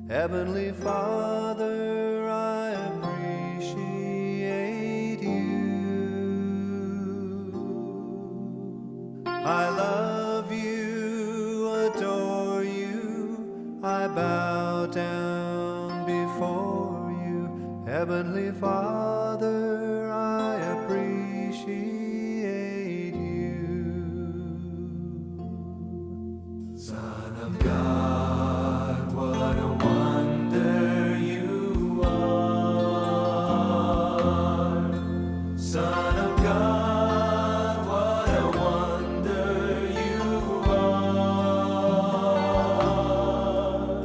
Heavenly Father, I appreciate you. I love you, adore you, I bow down before you. Heavenly Father, I appreciate you. Son of God, what a wonder you are. Son of God, what a wonder you are.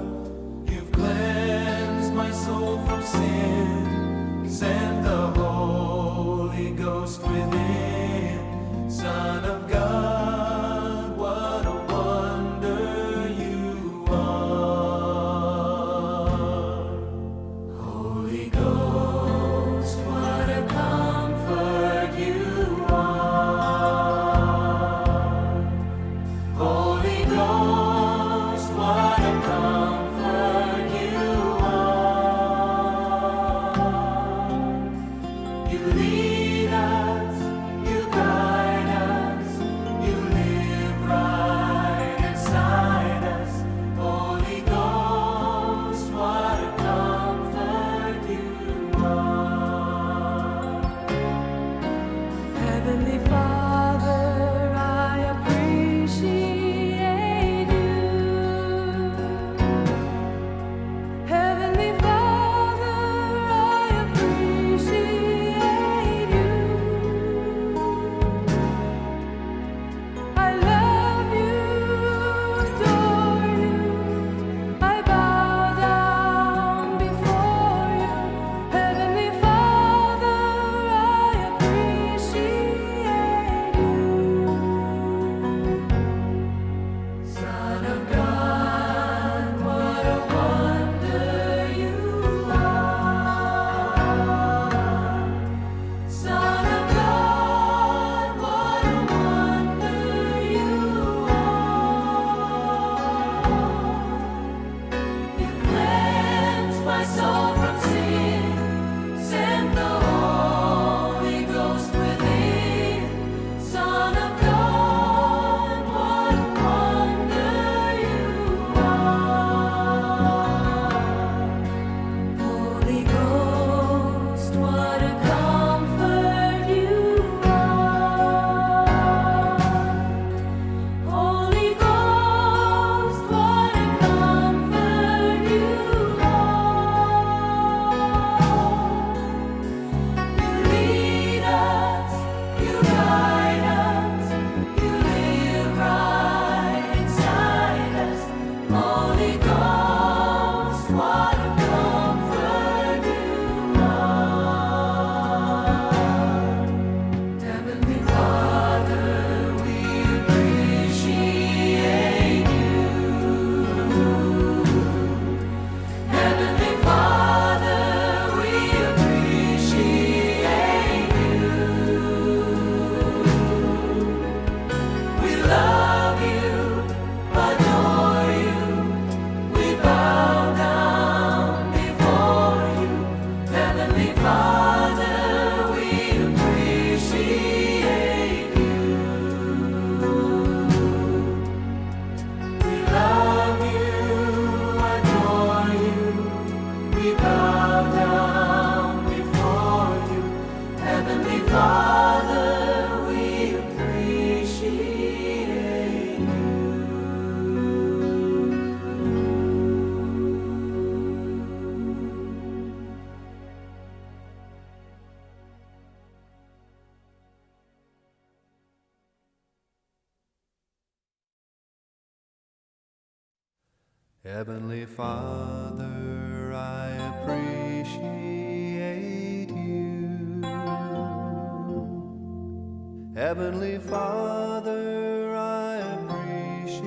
You've cleansed my soul from sin, sent the Holy Ghost within. Son of God, what a wonder you are. Holy Ghost, what a comfort you are. Holy Ghost, what a comfort you are. You lead us, you guide us, you live right inside us. Holy Ghost, what a comfort you are. Heavenly Father, I appreciate you. Heavenly Father, I appreciate you. I love you, adore you. I bow down before you. Heavenly Father, I appreciate you. Son of God, what a wonder you are. Son of God, what a wonder you are. You cleansed my soul from sin, sent the Holy Ghost within. Son of God, what a wonder you are. Holy Ghost, what a comfort you are. Holy Ghost, what a comfort you are. You lead us, you guide us, you live right inside us. Holy Ghost, what a comfort you are. Heavenly Father, we appreciate you. Heavenly Father, we appreciate you. We love you, adore you. We bow down before you. Heavenly Father, we appreciate you. We love you, adore you. We bow down before you. Heavenly Father, we appreciate you. Heavenly Father, I appreciate you. Heavenly Father, I appreciate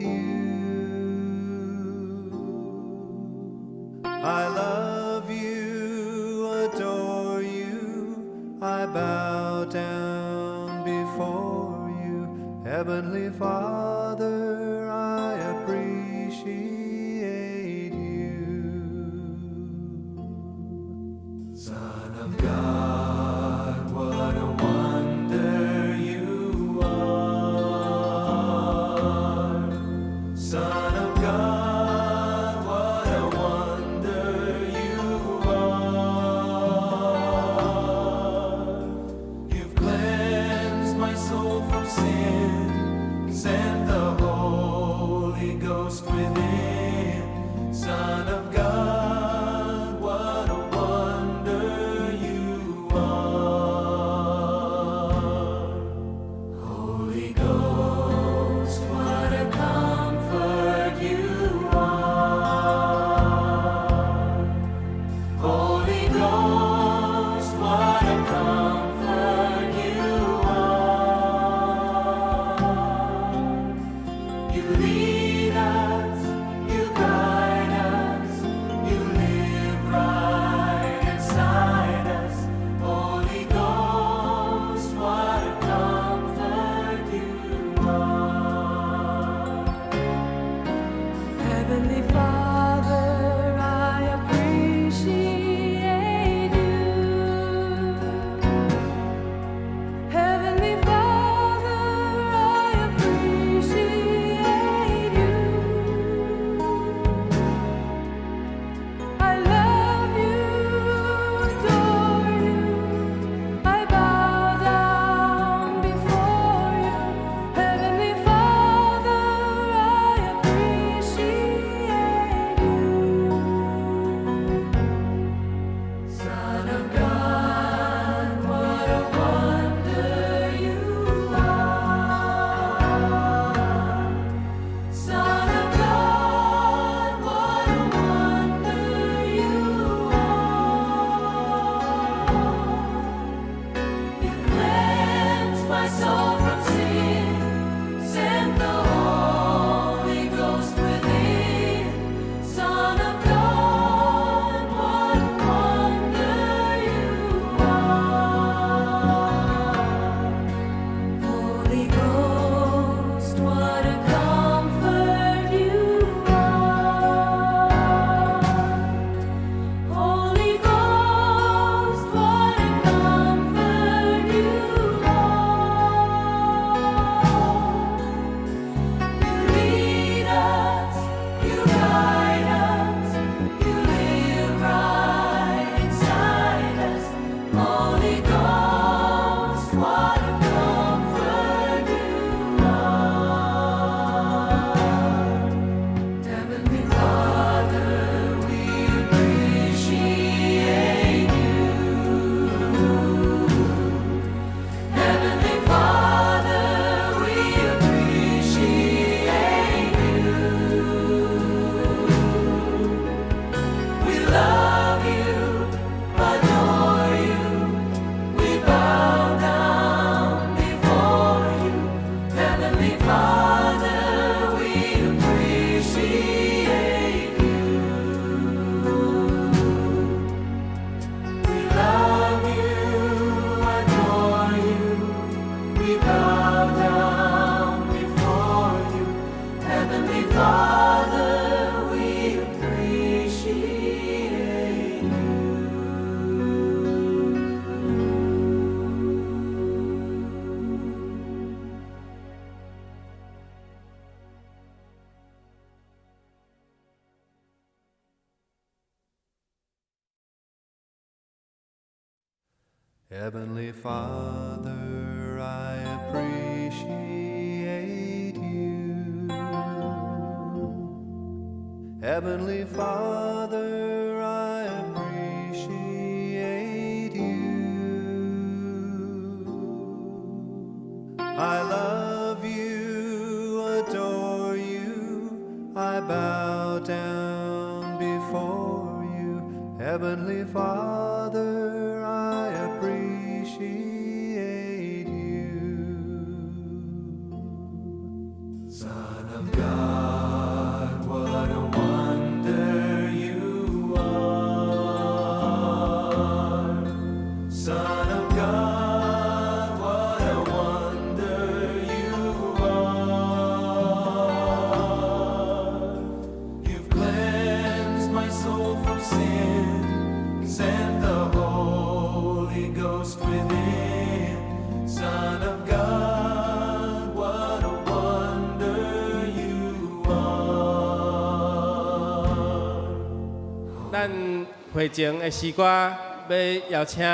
you. I love you, adore you, I bow down before you. Heavenly Father, I appreciate Father, we appreciate you. Heavenly Father, I appreciate you. Heavenly Father, I appreciate you. I love you, adore you, I bow down before you. Heavenly Father, I appreciate you. Son of God, what a wonder you are. Son of God, what a wonder you are. You've cleansed my soul from sin, sent the Holy Ghost within. Son of God, what a wonder you are. 咱會前的詩歌欲邀請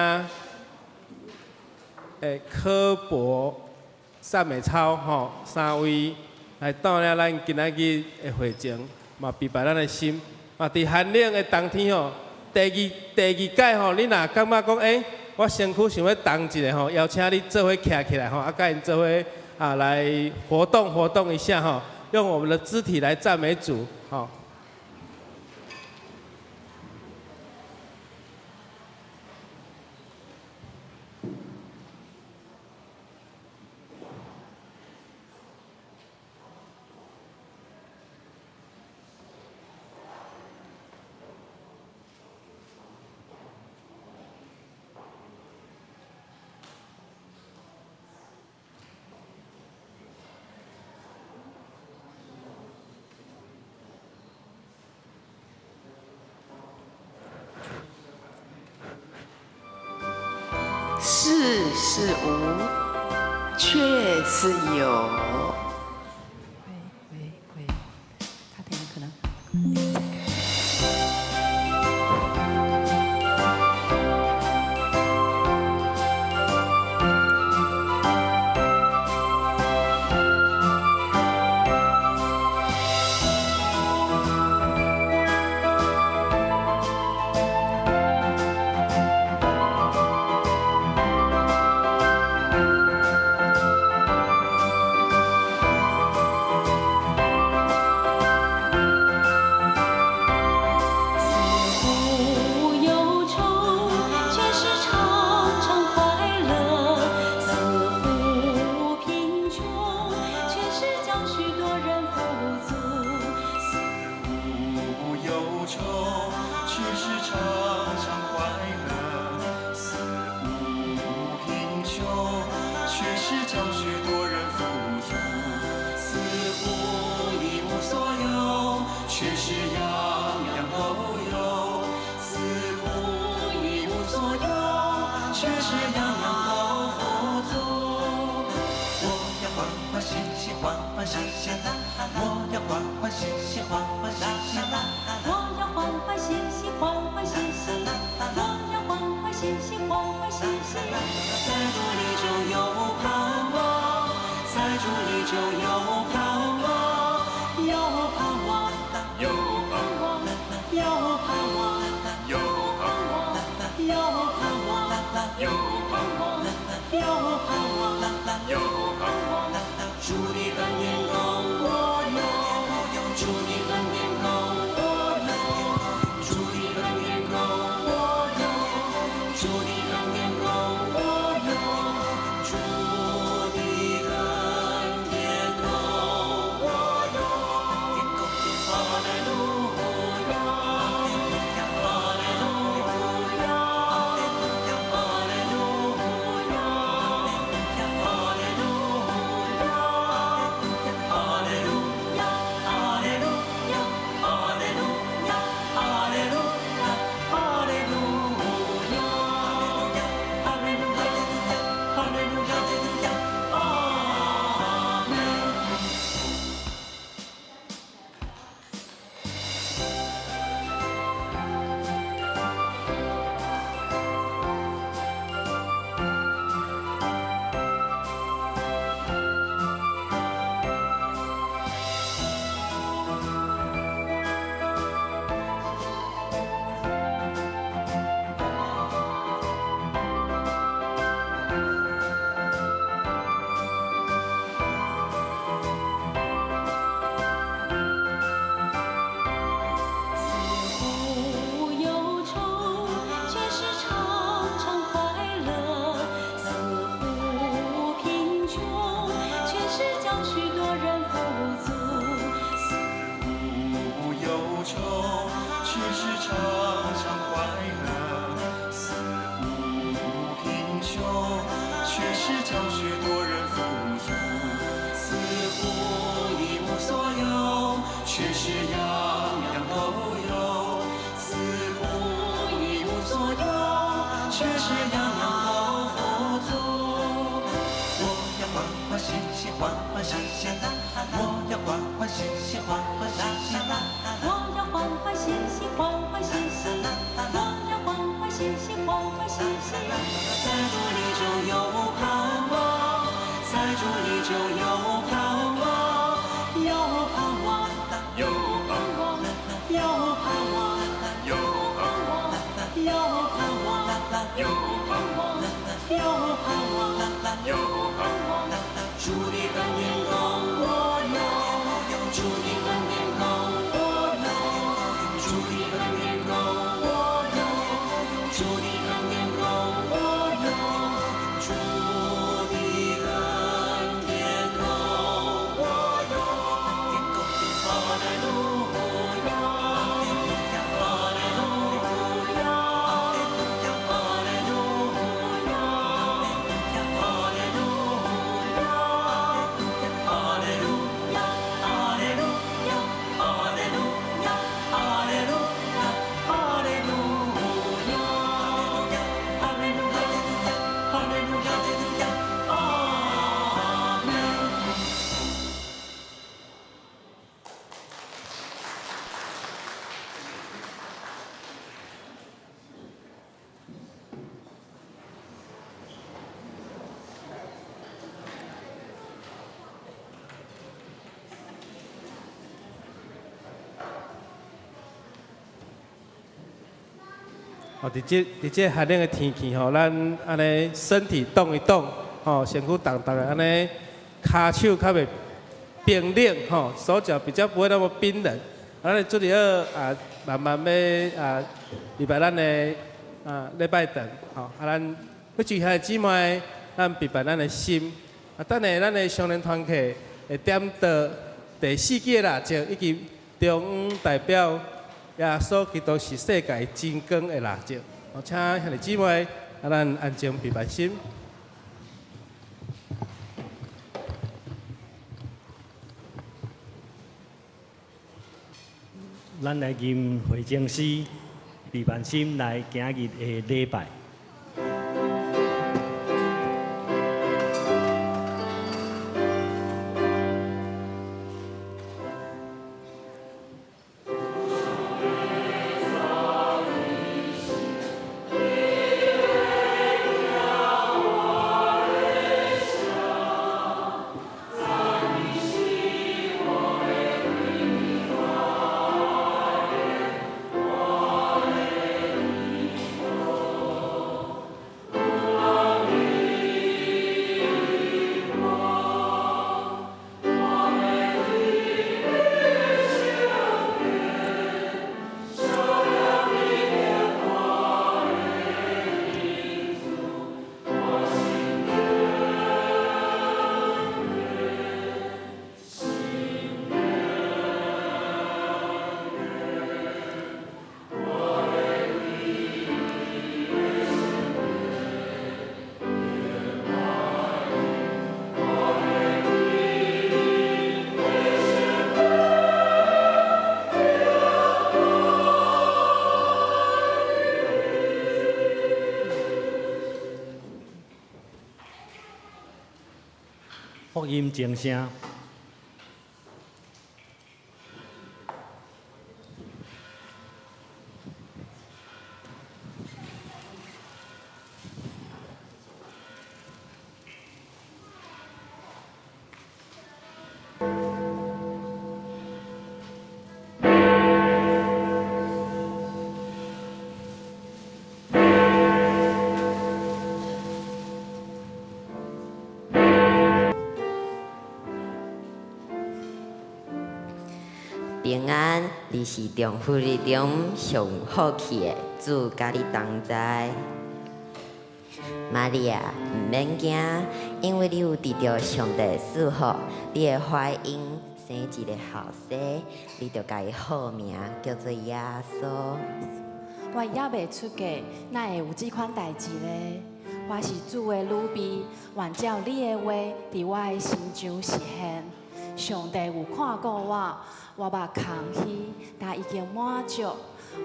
柯博讚美操吼三位來帶領咱今仔日的會前，嘛預備咱的心。嘛佇寒冷的冬天吼，第二屆吼，你若感覺講我身軀想欲動一下吼，邀請你做伙徛起來吼，啊，佮𪜶做伙啊來活動活動一下吼，用我們的肢體來讚美主吼。似是無，卻是有。喂喂喂，他等下可能。似乎憂愁，卻是常常快樂；似乎貧窮，卻是叫許多人富足。似乎憂愁，卻是常常快樂；似乎貧窮，卻是叫許多人富足。似乎一無所有，卻是樣樣都有；似乎一無所有，卻是樣樣都富足。我要歡歡喜喜，歡歡喜喜，我要歡歡喜喜，歡歡喜喜。我要歡歡喜喜，歡歡喜喜，我要歡歡喜喜，歡歡喜喜。在主裡就有盼望，在主裡就有盼望，有盼望，有盼望，有盼望，有盼望，有盼望，有盼望，有盼望，有盼望。主的恩典夠我用，主的恩典夠是常常快樂；似乎貧窮，卻是叫許多人富足；似乎一無所有，卻是樣樣都有；似乎一無所有，卻是樣樣都富足。我要歡歡喜喜，歡歡喜喜，我要歡歡喜喜，歡歡喜喜。我要歡歡喜喜，歡歡喜喜，我要歡歡喜喜，歡歡喜喜。在主裡就有盼望，在主裡就有盼望，有盼望，有盼望，有盼望，有盼望，有盼望，有盼望，有盼望，有盼望。主的恩典夠我用，主的恩典夠我用，主的恩典夠我用，主的恩典夠我用，主的恩典夠我用。哈利路亞，哈利路亞，哈利路亞，哈利路亞，哈利路亞，哈利路亞，哈利路亞，哈利路亞，哈利路亞，哈利路亞，哈利路亞，阿門。哦，佇這寒冷的天氣吼，咱按呢身體動一動，吼，身軀動動的，按呢跤手較袂冰冷，吼，手腳比較不會那麼冰冷。咱來做佇好啊，慢慢欲啊，禮拜咱的啊禮拜堂，吼，啊咱欲請兄弟姊妹，咱備辦咱的心。啊，等下咱的少年團體會點著第四支的蠟燭，以及中央代表耶穌基督是世界真光的蠟燭。哦，請兄弟姊妹，啊，咱安靜備辦心。咱來吟回正詩，備辦心來今日的禮拜。福音靜聲。平安，你是眾婦女中上福氣的，主佮你同在。瑪利亞，毋免驚，因為你有得著上帝賜福，你的懷孕。生一个後生，你著共伊號名叫做耶穌。我猶未出嫁，哪會有這款代誌呢？我是主的女婢，願照你的話，佇我的身上實現。上帝有看顧我，我肉空虛，但已經滿足；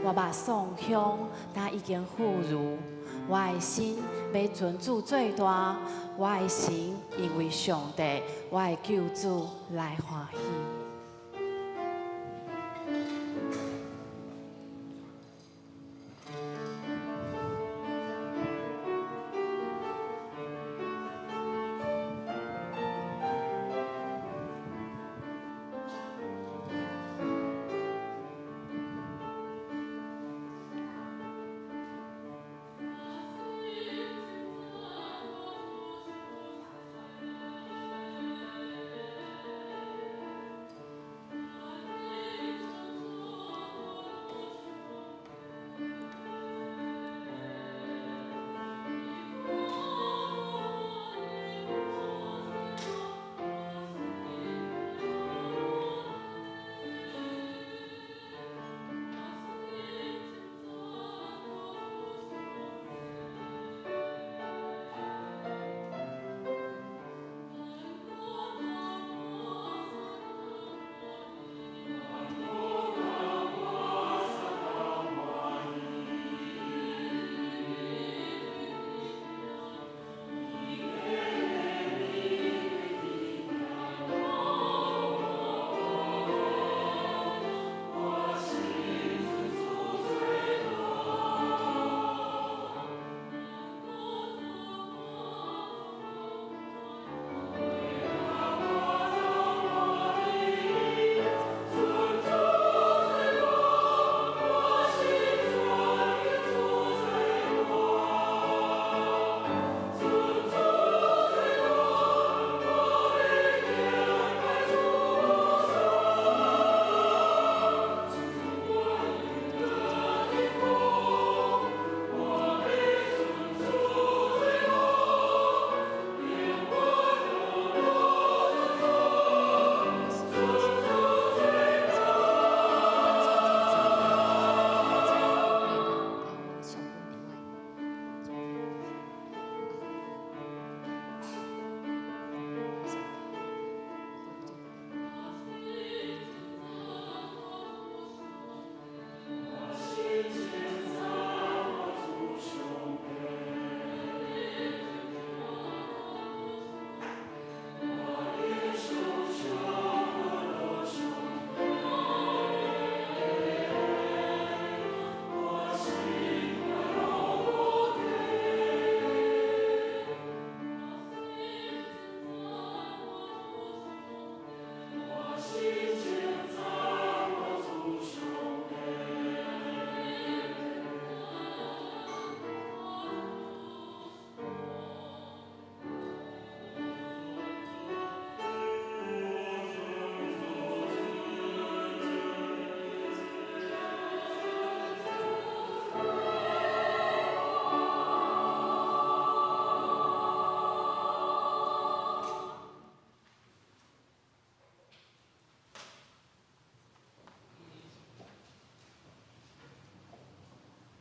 我肉喪胸，但已經富裕。我的心欲尊主做大，我的心因為上帝，我的救主來歡喜。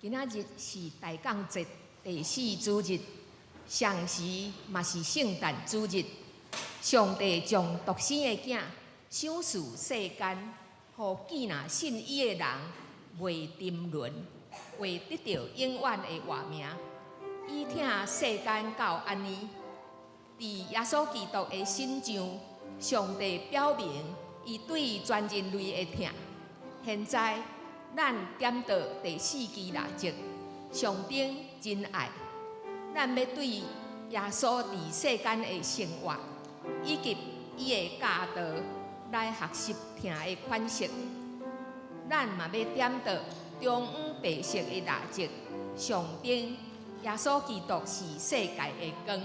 今仔日是大降節第四主日，同時嘛是聖誕主日。上帝將獨生的囝賞賜世間，予見若信伊的人袂沉淪，會得著永遠的活命。伊疼世間到按呢，佇耶穌基督的身上，上帝表明伊對全人類的疼。現在，咱點著第四支蠟燭，象徵真愛。咱欲對耶穌佇世間的生活，以及伊的教導來學習疼的款式。咱嘛欲點著中央白色的蠟燭，象徵耶穌基督是世界的光。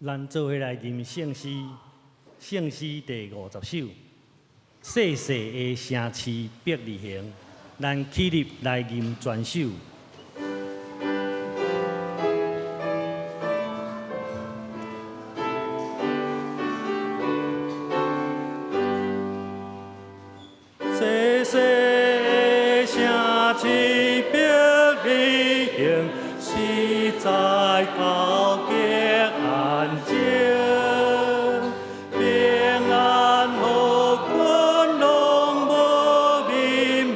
咱做伙來吟聖詩，聖詩第50首，細細的城市伯利恆，咱起立來吟全首。細細的城市伯利恆，實在高潔安靜，平安予君攏無眠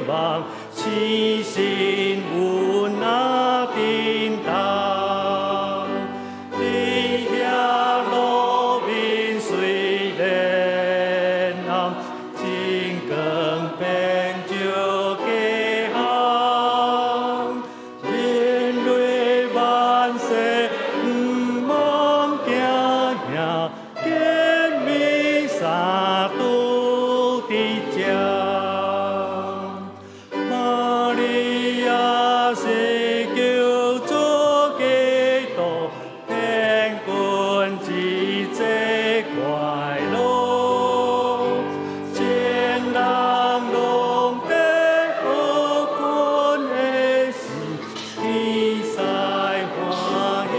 夢，星星有那叮當，佇遐路面雖然暗，真光遍照街巷，人類萬世毋茫驚嚇，見彌撒拄佇遮。瑪利亞是救主基督，天軍之這快樂，眾人攏在學君的時，天使歡喜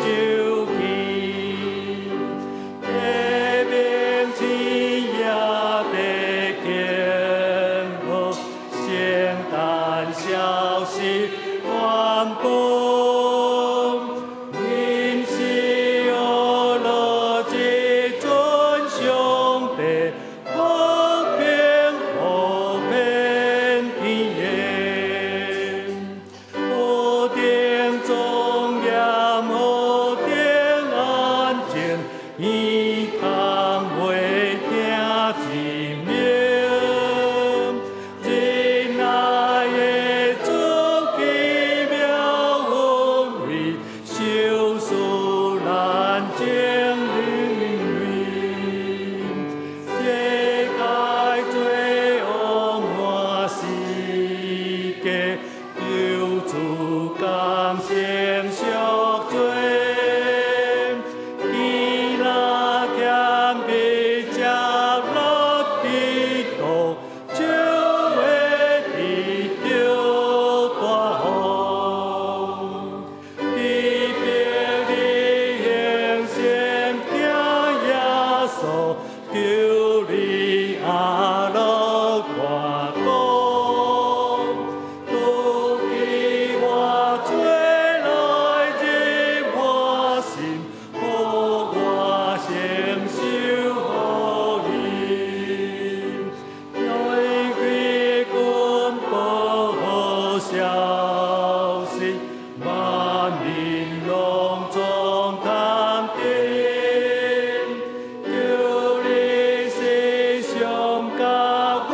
就見，革命親也得慶賀，聖誕消息傳播，恁是學了這尊上帝，和平普遍天何等莊嚴，何等安靜，耳空袂聽一鳴。仁愛的主奇妙恩惠，賞賜咱全人類。世界罪惡滿世界，救主降生贖罪。既若謙卑接納基督，就會得著大福。佇伯利恆先聽耶穌，求你阿樂我講，倒記我罪來入我心，予我承受福音。玫瑰君報好消息，萬民攏總探聽。求你時常共阮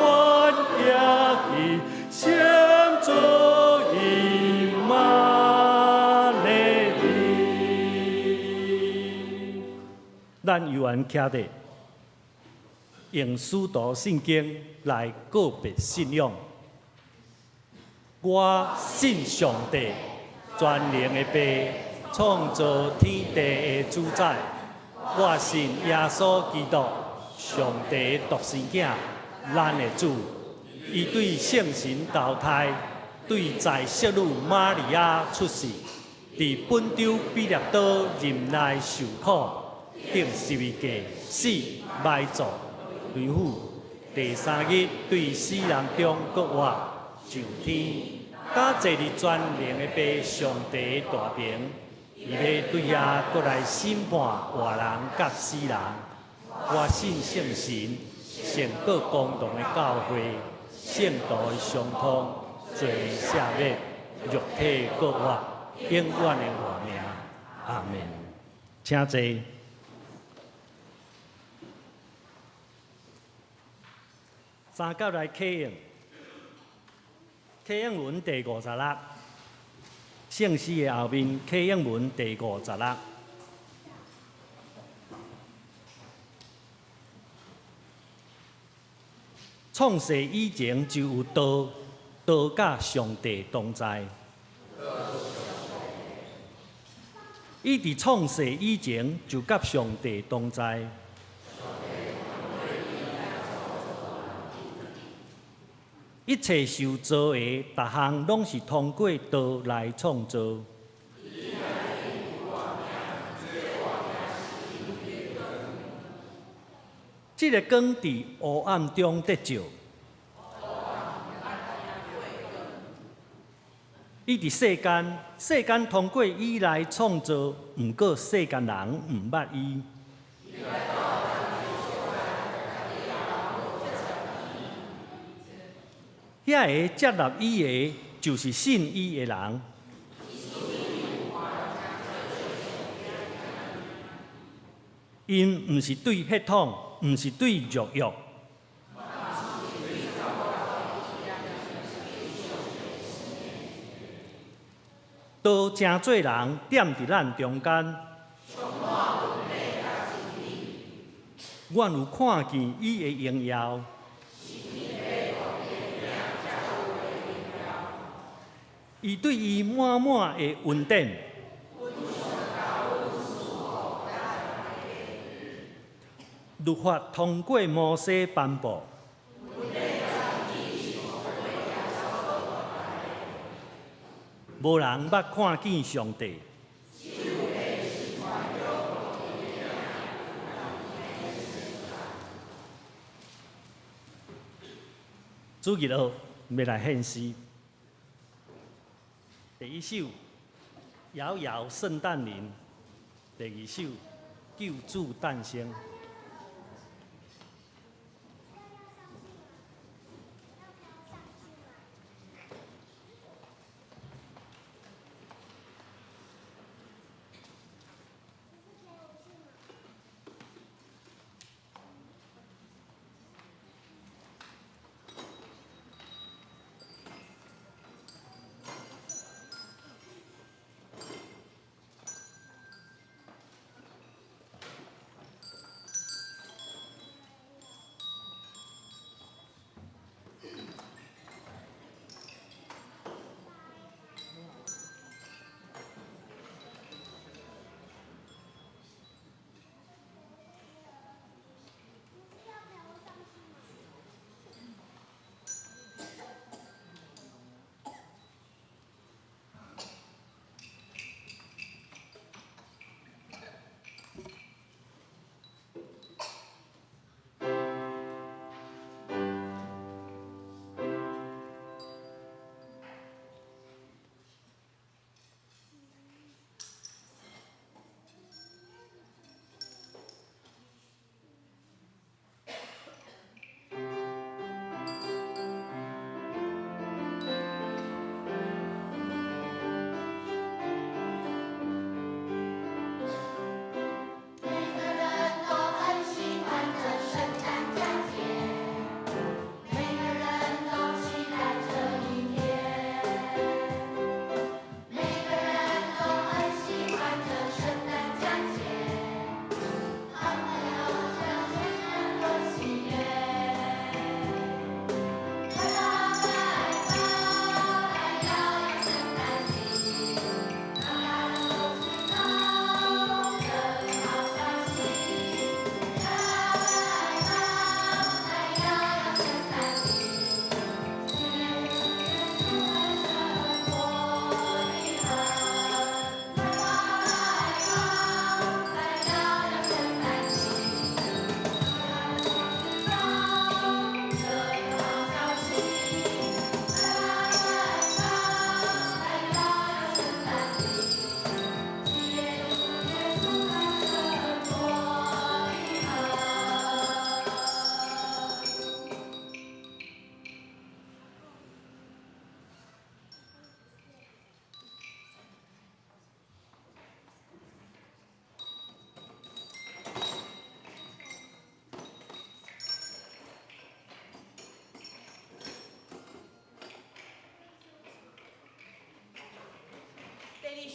行去，成做以馬內利。咱猶原徛佇，用使徒信經來告別信仰。我信上帝，全能的父，創造天地的主宰。我信耶穌基督，上帝的獨生囝，咱的主。伊對聖神投胎，對在聖女瑪利亞出世，佇本丟彼拉多任內受苦，釘十字架死埋葬，離府。第三日對死人中復活，上天，佮坐佇全能的父上帝的大爿，伊欲對遐閣來審判活人佮死人。我信聖神，聖各公同的教會，聖徒的相通，罪赦免，肉體復活，永遠的活命。阿門。請坐。三甲來啟應，啟應文第56，聖詩的後面啟應文第56。創世以前就有道，道佮上帝同在。伊佇創世以前就佮上帝同在。一切受造的逐項攏是通過道來創造。這个光佇黑暗中得照。伊佇世間，世間通過伊來創造，毋過世間人毋捌伊。遐个接納伊的，就是信伊的人。𪜶毋是對血統，毋是對肉欲。道成做人，踮佇咱中間。阮有看見伊的榮耀。伊對伊滿滿的恩典。律法通過摩西頒布。無人捌看見上帝。主日學欲來獻詩，第一首《遙遙聖誕鈴》，第二首《救主誕生》。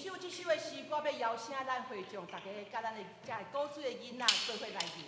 首這首的詩歌，欲邀請咱會眾逐家，佮咱的遮个古錐的囡仔做伙來吟。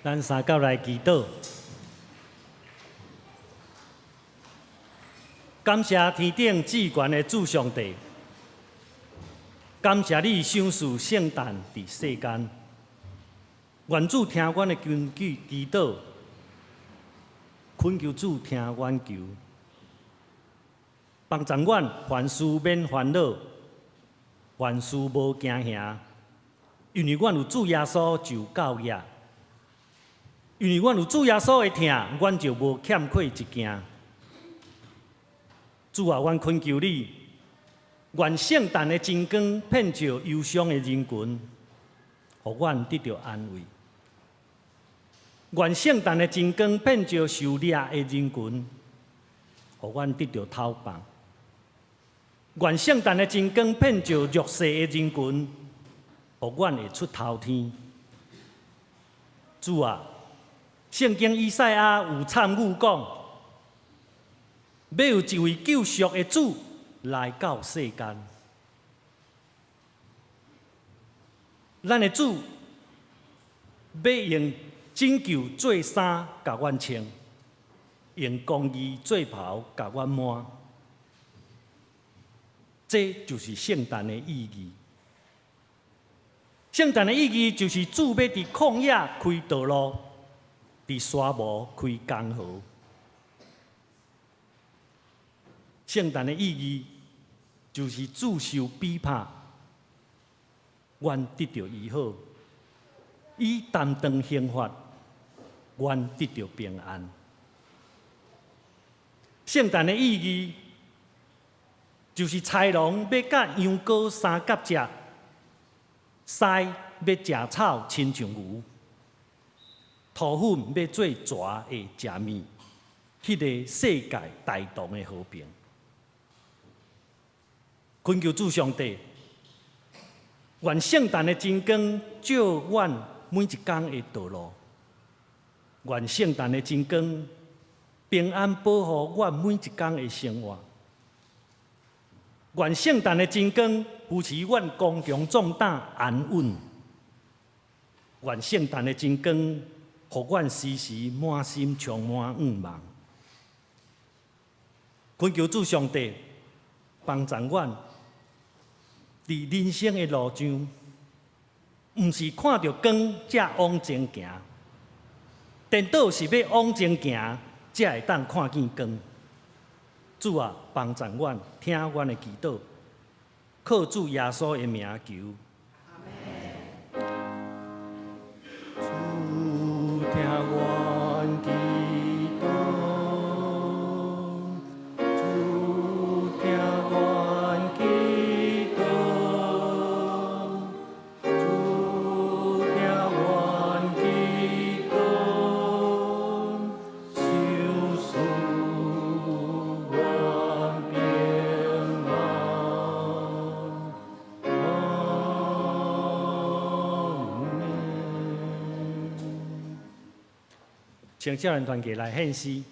咱三甲來祈禱。感謝天頂至懸的主上帝，感謝你賞賜聖誕佇世間。願主聽阮的根據祈禱，懇求主聽阮求，幫助阮凡事免煩惱，凡事無驚嚇，因為阮有主耶穌就夠額。因為阮有主耶穌的疼，阮就無欠缺一件。主啊，阮懇求你，願聖誕的真光遍照憂傷的人群，予阮得著安慰；願聖誕的真光遍照受掠的人群，予阮得著透放；願聖誕的真光遍照弱勢的人群，予阮會出頭天。主啊，聖經以賽亞有參與講，欲有一位救贖的主來到世間。咱的主欲用拯救做衫共阮穿，用公義做袍共阮抹。這就是聖誕的意義。聖誕的意義就是主欲佇曠野開道路，佇沙漠開江河。聖誕的意義就是主受逼迫，阮得著醫好；伊擔當刑罰，阮得著平安。聖誕的意義就是豺狼欲佮羊羔相夾食，獅欲食草親像牛，塗粉欲做蛇會食物，彼个世界大同的和平。懇求主上帝，願聖誕的真光照阮每一工的道路，願聖誕的真光平安保護阮每一工的生活，願聖誕的真光扶持阮剛強壯膽安穩，願聖誕的真光予阮時時滿心充滿向望。懇求主上帝幫助阮佇人生的路上，毋是看著光才往前行，顛倒是欲往前行，才會當看見光。主啊，幫助阮，聽阮的祈禱，靠主耶穌的名求。主聽阮祈禱，主聽阮祈禱，主聽阮祈禱，賞賜阮平安。阿們。請少年團契來獻詩。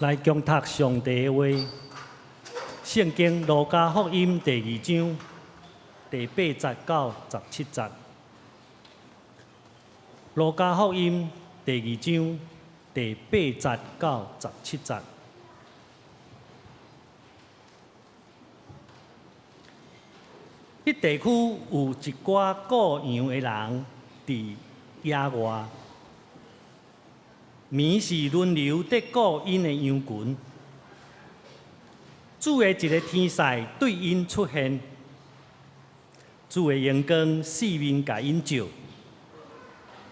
來恭讀上帝的話，聖經路加福音第二章第八節到十七節。路加福音第二章第八節到十七節。彼地區有一寡顧羊的人佇野外。暝時輪流佇顧𪜶的羊群。主的一个天使對𪜶出現，主的榮光四面共𪜶照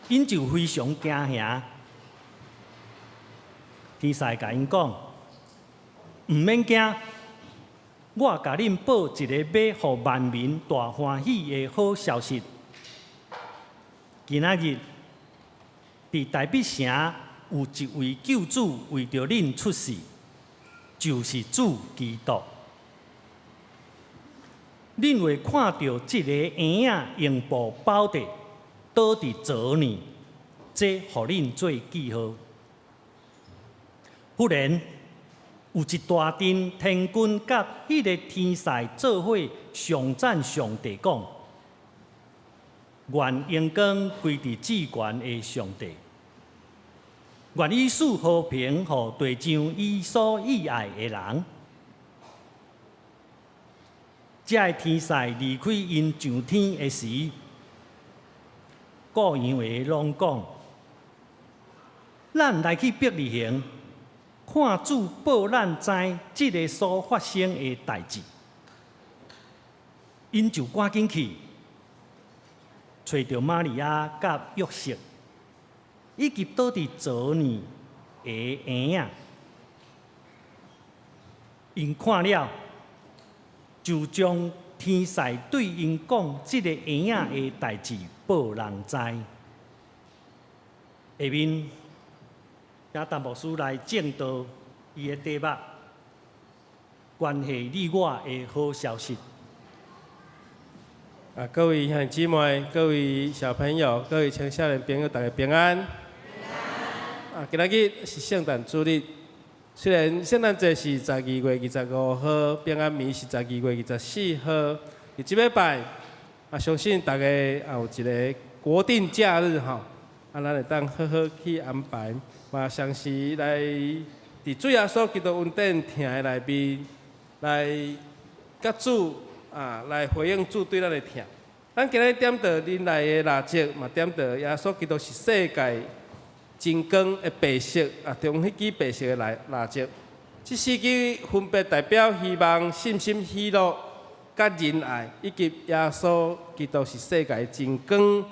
，𪜶就非常驚嚇。天使共𪜶講：毋免驚，我共恁報一个欲予萬民大歡喜的好消息。今仔日佇大衛城有一位救主為著恁出世，就是主基督。恁會看著這个嬰仔用布包著，倒佇槽內，這予恁做記號。忽然有一大陣天軍佮彼个天使做伙頌讚上帝，講：願榮光歸佇至懸的上帝。願伊賜和平予地上伊所喜愛的人。這个天使離開𪜶上天的時，顧羊的攏講：咱來去伯利恆，看主報咱知這个所發生的代誌。𪜶就趕緊去，揣著瑪利亞佮約瑟，以及倒佇槽內的嬰仔。𪜶看了，就將天使對𪜶講這个嬰仔的代誌報人知。下面，請陳牧師來證道伊的題目：關係你我的好消息。啊，各位兄弟姊妹、各位小朋友、各位青少年朋友，大家平安。啊，今仔日是聖誕主日，雖然聖誕節是12月25號，平安暝是12月24號，佇這禮拜啊，相信大家也有一个國定假日吼，啊，咱會當好好去安排，嘛，同時來佇主耶穌基督恩典疼的內面來佮主啊，來回應主對咱的疼。咱今日點著仁愛的蠟燭，嘛點著耶穌基督是世界真光的白色啊，中彼支白色的蠟燭。這四支分別代表希望、信心、喜樂、佮仁愛，以及耶穌基督是世界真光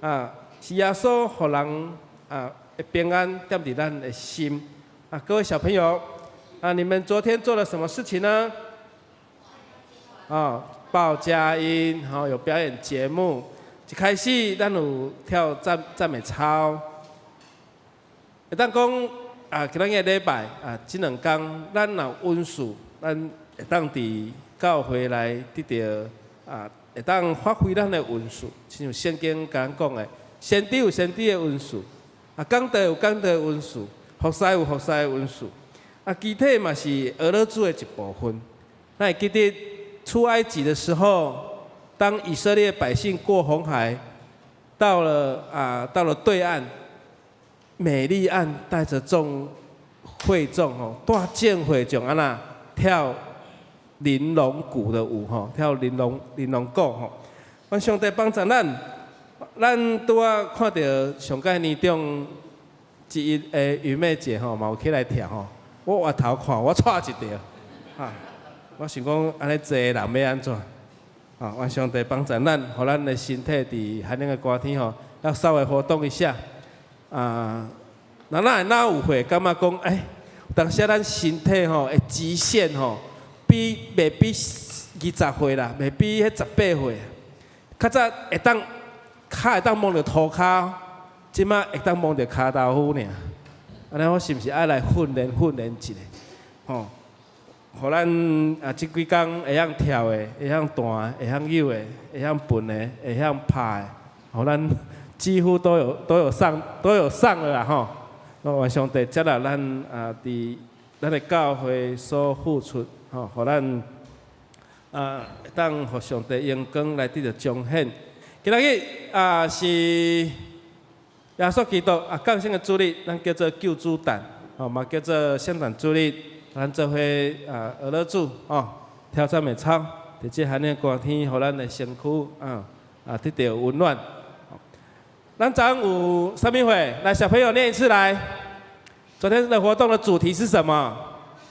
啊，是耶穌予人啊的平安踮佇咱的心啊。各位小朋友啊，你們昨天做了什麼事情呢？啊，報佳音，吼，有表演節目。一開始咱有跳讚讚美操。會當講啊，今仔日禮拜啊，這兩工咱若有恩賜，咱會當佇教會來得著啊，會當發揮咱的恩賜。親像聖經共咱講的，先知有先知的恩賜，啊，講道有講道的恩賜，服侍有服侍的恩賜，啊，肢體嘛是學了主的一部分。咱會記得出埃及的時候，當以色列百姓過紅海，到了對岸，米利暗帶著眾會眾吼，帶眾會眾按怎跳玲瓏鼓的舞吼，跳玲瓏玲瓏鼓吼。願上帝幫助咱，咱拄仔看著上屆年長之一的云妹姐吼，嘛有起來跳吼。我回頭看，我掣一著，哈！我想講按呢濟个人欲按怎？啊，願上帝幫助咱，予咱的身體佇寒冷的寒天吼，要稍微活動一下。啊，那咱會哪有會感覺講，欸，當時咱身體吼的極限吼，比袂比20歲啦，袂比彼18歲。較早會當跤會當摸著塗跤，這馬會當摸著跤豆腐爾。按呢，我是毋是愛來訓練訓練一下？吼，予咱啊，這幾工會曉跳的，會曉彈的，會曉扭的，會曉笨的，會曉拍的，予咱幾乎都有上都有上了啦吼。願上帝接納咱啊，佇咱的教會所付出，吼，予咱啊，會當予上帝榮光來得著彰顯。今仔日啊是耶穌基督啊降生的主日，咱叫做救主誕，吼嘛叫做聖誕主日。咱做伙啊學樂主吼，跳讚美操，佇這寒冷寒天，予咱的身軀啊啊得著溫暖。咱昨昏有啥物會？來，小朋友念一次來。昨天的活動的主題是什麼？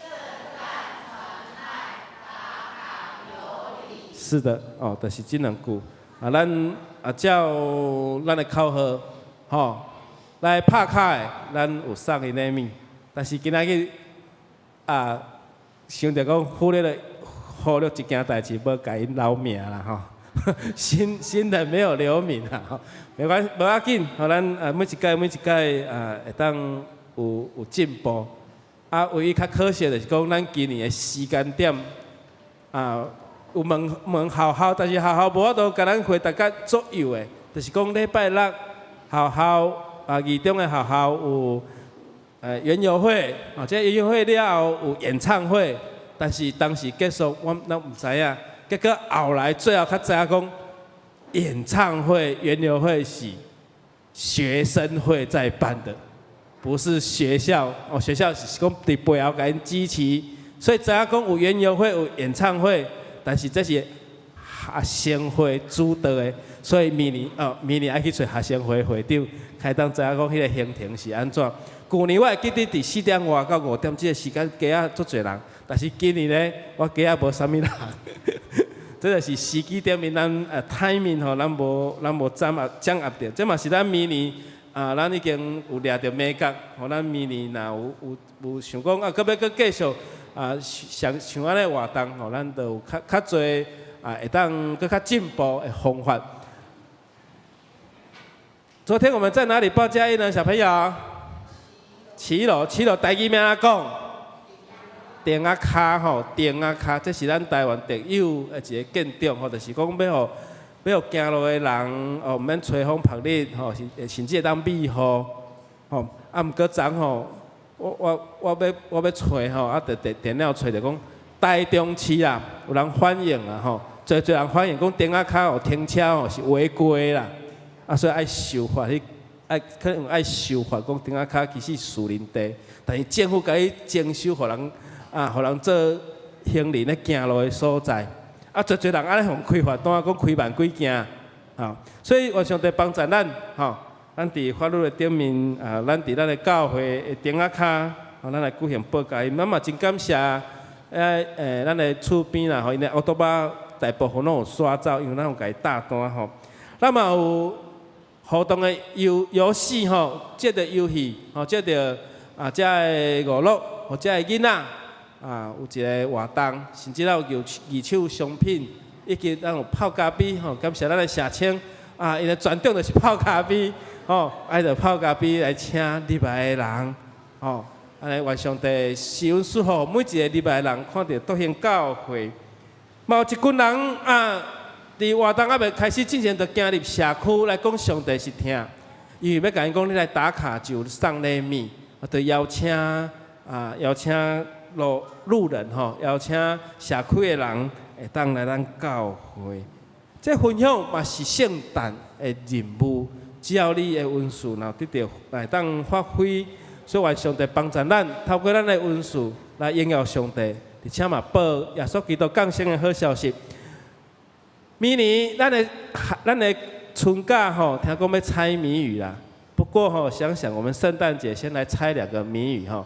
聖誕傳愛打卡有禮。是的，哦，就是這兩句。啊，咱啊照咱的口號，吼，來拍卡的，咱有送伊禮物。但是今仔日啊，想著講忽略一件代誌，無共𪜶留名啦，吼。新新的沒有留名啦，吼，沒關無要緊，予咱啊每一屆每一屆啊會當有進步。啊，唯一較可惜就是講，咱今年的時間點啊，有問問學校，但是學校無法度共咱回答甲足夠的，就是講禮拜六學校啊，二中的學校有園遊會，啊，這園遊會了後有演唱會，但是當時結束，阮攏毋知影。結果後來最後才知影講，演唱會、園遊會是學生會在辦的，不是學校。哦，學校是講佇背後共𪜶支持，所以知影講有園遊會、有演唱會，但是這是學生會主導的，所以明年哦，明年愛去揣學生會會長，才當知影講彼個行程是按怎。舊年我會記得佇4點外到5點這個時間，街仔足濟人，但是今年呢，我街仔無啥物人。這就是時機點面，咱timing 吼，咱無掌握著。這嘛是咱明年啊，咱已經有掠著眉角，予咱明年若有想講啊，閣欲閣繼續啊，像像按呢活動吼，咱就有較較濟啊，會當閣較進步的方法。昨天我們在哪裡報佳音呢，小朋友？騎樓，騎樓，台語欲按怎講？亭仔跤吼，亭仔跤，這是咱台灣特有的一個建築吼，就是講欲予欲行路的人哦，毋免吹風曝日吼，甚至會當避雨吼。啊，毋過昨吼，我欲揣吼，啊，佇電腦揣著講，台中市啊，有人反映啊吼，濟濟人反映講亭仔跤哦停車哦是違規啦，啊，所以愛修法去，愛可能愛修法講亭仔跤其實是私人地，但是政府共伊徵收，予人啊，予人做行人咧行路的所在。啊，濟濟人按呢予開罰單，講開萬幾件，吼，所以願上帝幫助咱，吼，咱佇法律的頂面啊，咱佇咱的教會的亭仔跤，吼，咱來舉行報佳音。咱嘛真感謝，咱的厝邊啦，吼，𪜶的烏托邦大部分攏有刷走，因為咱有共伊貼單吼。咱嘛有互動的遊戲吼，這個遊戲吼，這個啊，這个娛樂，予遮的囡仔啊，有一個活動，甚至咱有二手商品，以及咱有泡咖啡吼，感謝咱的社青啊，𪜶的專長就是泡咖啡吼，愛著泡咖啡來請入來的人吼，按呢願上帝賜恩賜福，每一個入來的人看著復興教會，嘛有一群人啊，佇活動猶未開始之前，就行入社區來講上帝是疼，因為欲共𪜶講你來打卡就送禮物，就邀請啊邀請路人吼，邀請社區的人會當來咱教會。這分享嘛是聖誕的任務，只要你的恩賜若得著會當發揮，所以願上帝幫助咱，透過咱的恩賜來榮耀上帝，而且嘛報耶穌基督降生的好消息。明年咱的春假吼，聽講欲猜謎語啦。不過吼，想想我們聖誕節先來猜兩個謎語吼。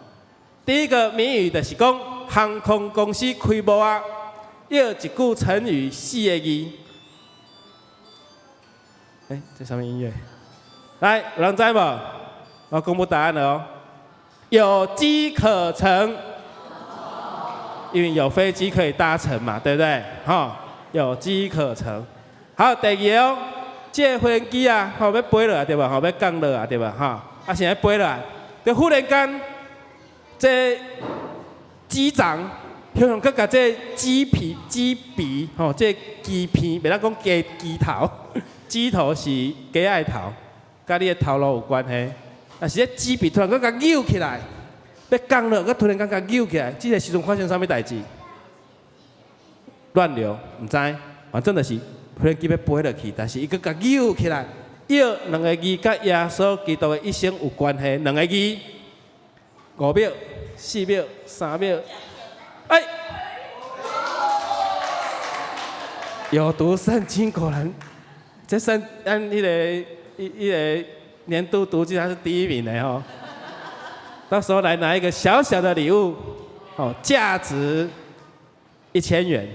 第一個謎語就是講航空公司開幕啊，用一句成語四個字。欸，這啥物音樂？來，有人知無？我公布答案了哦。有機可乘，因為有飛機可以搭乘嘛，對不對？哈，有機可乘。好，第二個哦，這個飛機啊，吼欲飛落來對無？吼欲降落來對無？哈，啊，現在飛落來，就忽然間，這機長向向閣共這機皮、機鼻，吼，這機鼻，袂當講雞機頭，機頭是雞仔的頭，佮你的頭路有關係。但是這機鼻突然閣共扭起來，欲降落，閣突然間共扭起來，這个時陣發生啥物代誌？亂流，毋知，反正就是飛機欲飛落去，但是伊閣共扭起來。約兩个字佮耶穌基督的一生有關係，兩个字，5秒、4秒、3秒，哎，有讀聖經果然，這三按彼个彼个年度讀經，他是第一名的吼。到時候來拿一個小小的禮物，哦，價值1000元，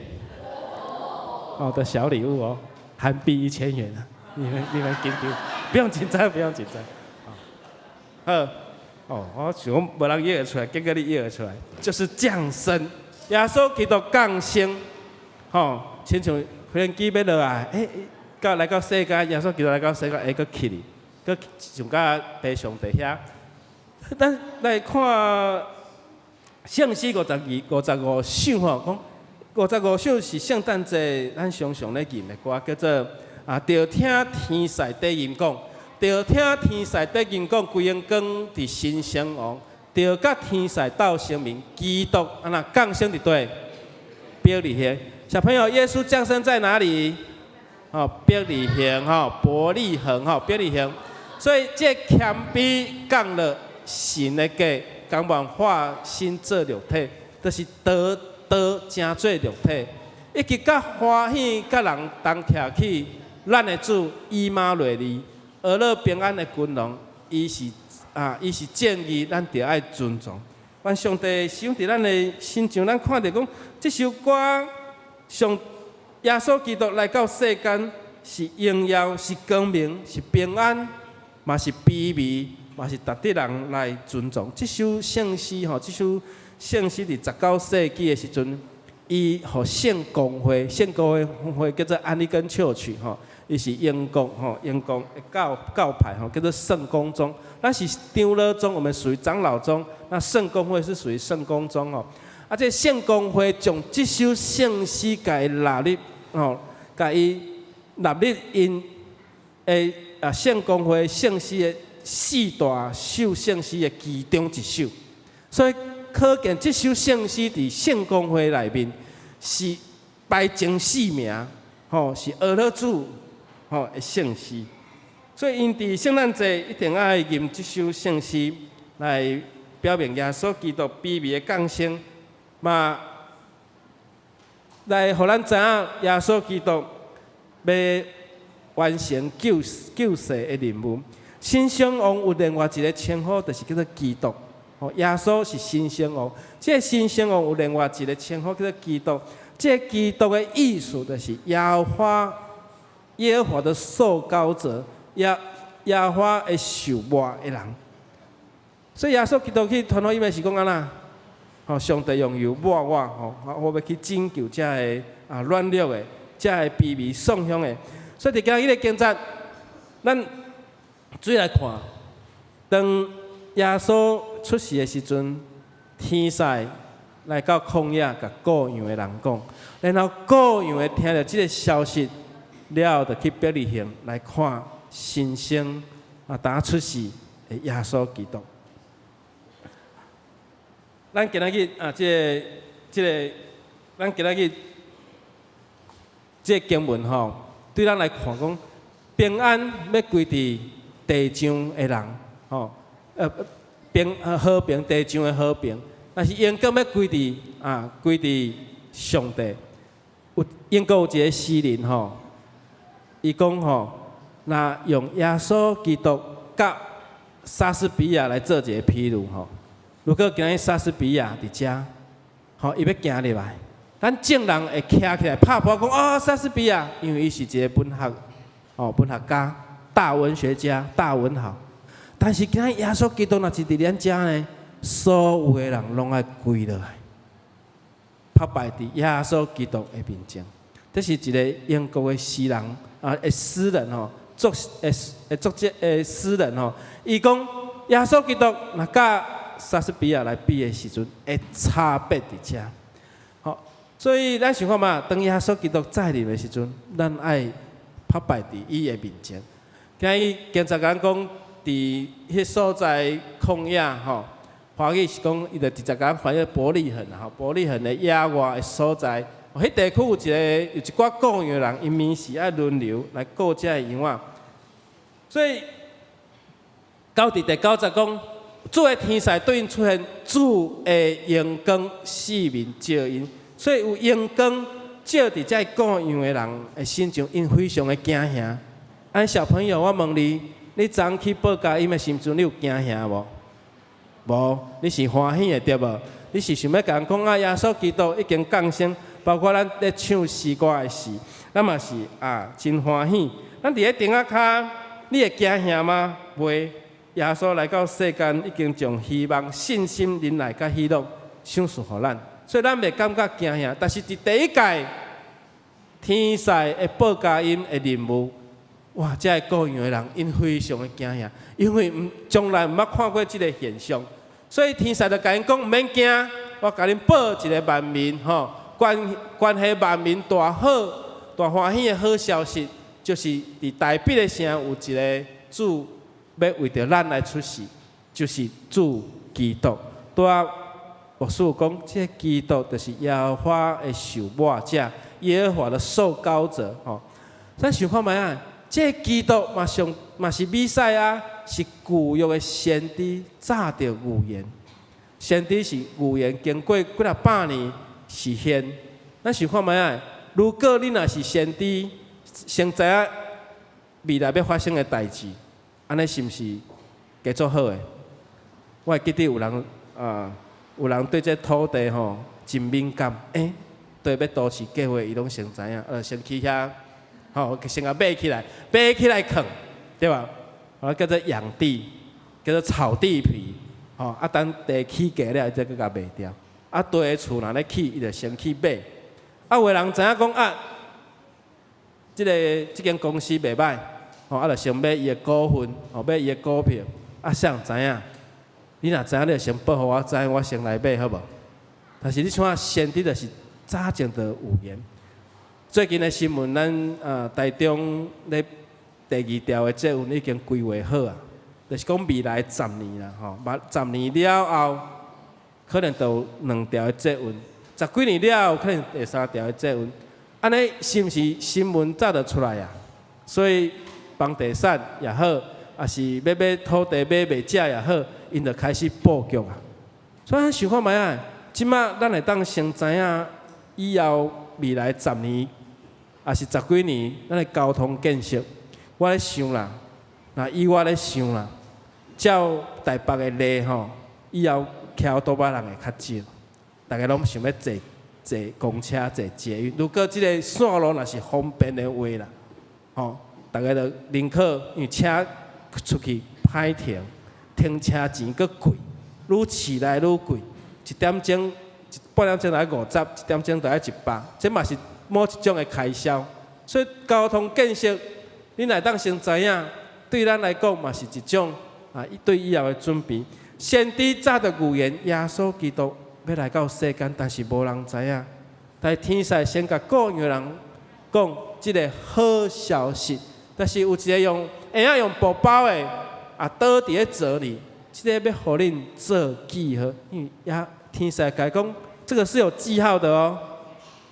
哦的小禮物哦，韓幣一千元啊！你們緊張，不用緊張，不用緊張。好，哦，我想講無人約會出來，結果你約會出來，就是降生，耶穌基督降生，吼，親像飛機欲落來，欸，到來到世間，耶穌基督來到世間，會閣起哩，閣上到父上帝遐。咱來看聖詩52、55首吼，講55首是聖誕節咱常常咧吟的歌，叫做啊，著聽天使低吟講，著聽天使低吟講，歸榮光佇新生王，著佮天使鬥聲明，基督按怎降生佇佗？伯利恆。小朋友，耶穌降生在哪裡？哦，伯利恆吼，伯利恆吼，伯利恆。所以這謙卑降落神的家，甘願化身做肉體，就是道道成做肉體，以及佮歡喜佮人同徛起，咱的主以馬內利，呵咾平安的君王，伊是啊，伊是正義，咱著愛尊重。願上帝使用佇咱的身上，咱看著講，這首歌上耶穌基督來到世間，是榮耀，是光明，是平安，嘛是卑微，嘛是值得人來尊重。這首聖詩吼，這首聖詩佇19世紀的時陣，伊予聖公會，聖公會叫做安利根 Church 吼，伊是英國吼，英國的教派吼，叫做聖公宗。咱是長老宗，我們屬於長老宗。那聖公會是屬於聖公宗哦。啊，這聖公會將這首聖詩共伊納入吼，共伊納入𪜶的啊聖公會聖詩的四大首聖詩的其中一首，所以可見這首聖詩佇聖公會內面是排前四名，吼，是呵咾主吼的聖詩。所以𪜶佇聖誕節一定愛吟這首聖詩來表明耶穌基督卑微的降生，嘛來予咱知影耶穌基督欲完成救世的任務。新生王有另外一个稱呼，就是叫做基督。吼，耶穌是新生王，這个新生王有另外一个稱呼叫做基督。這个基督的意思就是耶和華，耶和華的受膏者，耶和華的受抹的人。所以耶穌基督去傳福音的時講按怎？吼，上帝用油抹我，吼，我欲去拯救遮个啊軟弱的，遮个卑微喪雄的。所以佇今日的經節，咱注意來看，當耶穌出世的時陣，天使來到曠野，共顧羊的人講，然後顧羊的聽著這个消息了後，就去伯利恆來看新生啊，剛出世的耶穌基督。咱今仔日啊，這个，咱今仔日這个經文吼，對咱來看講，平安欲歸佇地上的人，吼，和平地上的和平，但是榮光欲歸佇啊，歸佇上帝。有英國有一个詩人吼，伊講吼，若用耶穌基督佮莎士比亞來做一个比喻吼，如果今日莎士比亞佇遮，吼，伊欲行入來，咱眾人會徛起來拍噗仔講哦，莎士比亞，因為伊是一个文學，哦，文學家、大文學家、大文豪。但是今日耶穌基督若是佇咱遮呢，所有的人攏愛跪落來，拍拜佇耶穌基督的面前。這是一个英國的詩人啊，的詩人吼，作的的作者的詩人吼，伊講耶穌基督若佮莎士比亞來比的時陣，會差別佇遮。吼，所以咱想看覓，當耶穌基督再臨的時陣，咱愛拍拜佇伊的面前。今日經節講，佇彼所在曠野吼，華語是講，伊就直接共翻譯伯利恆吼，伯利恆的野外的所在。彼地區有一寡顧羊的人，𪜶暝時愛輪流來顧這个羊仔。所以到佇第九節講，主的天使對𪜶出現，主的榮光四面照𪜶，所以有榮光照佇這個顧羊的人的身上，𪜶非常的驚嚇。按小朋友，我問你，你昨昏去報佳音的時陣，你有驚嚇無？無，你是歡喜的對無？你是想欲共人講啊？耶穌基督已經降生，包括咱咧唱詩歌的時，咱嘛是啊真歡喜。咱佇咧頂仔跤，你會驚嚇嗎？袂。耶穌來到世間，已經將希望、信心、忍耐佮喜樂賞賜予咱，所以咱袂感覺驚嚇。但是佇第一屆天使的報佳音的任務，哇！這个顧羊的人，𪜶非常的驚嚇，因為毋從來毋捌看過這个現象，所以天使就共𪜶講毋免驚，我共恁報一个萬民吼，關係萬民大好、大歡喜的好消息，就是佇大衛的城有一个主欲為著咱來出世，就是主基督。拄仔牧師有講，這个基督就是耶和華的受抹者，耶和華的受膏者吼。咱想看覓啊？這个基督嘛上嘛是彌賽亞，是舊約的先知早就預言。先知是預言經過幾若百年實現。咱想看覓啊？如果你若是先知，先知影未來欲發生的代誌，按呢是毋是加做好的？我會記得有人啊，有人對這土地吼真敏感，欸，對欲都市計劃，伊攏先知影，先去遐。吼，先共買起來，買起來囥，對吧？啊，叫做養地，叫做炒地皮，吼，啊，等地起價了，才閣共賣掉。啊，大的厝若咧起，伊就先去買。啊，有的人知影講啊，這間公司袂䆀，吼，啊，就先買伊的股份，吼，買伊的股票。啊，啥人知影？你若知影，你就先報予我知，我先來買，好無？但是你看，先知就是早前就預言。最近的新聞，咱台中咧第二條的捷運已經規劃好啊，就是講未來十年啦，吼，十年了後，可能就有兩條的捷運，十幾年了後，可能第三條的捷運，按呢是毋是新聞早就出來啊？所以房地產也好，抑是欲買土地買袂食也好，𪜶就開始布局啊。所以咱想看覓啊？這馬咱會當先知影以後未來十年。抑是十幾年，咱的交通建設，我咧想啦，若以我咧想啦，照台北的例吼，以後騎歐多巴人會較少，逐家攏想欲坐坐公車、坐捷運。如果這个線路若是方便的話啦，吼，逐家就寧可因為車出去歹停，停車錢閣貴，愈市內愈貴，一點鐘一半點鐘就愛50，一點鐘就愛100，這嘛是某一種的開銷。所以交通建設，你若會當先知影，對咱來講嘛是一種啊，對以後的準備。先知早就預言耶穌基督欲來到世間，但是無人知影。但是天使先共顧羊人講這个好消息，但是有一个用嬰仔用布包的啊，倒佇咧槽裡，這个欲予恁做記號，因為耶天使共伊講，這個是有記號的哦，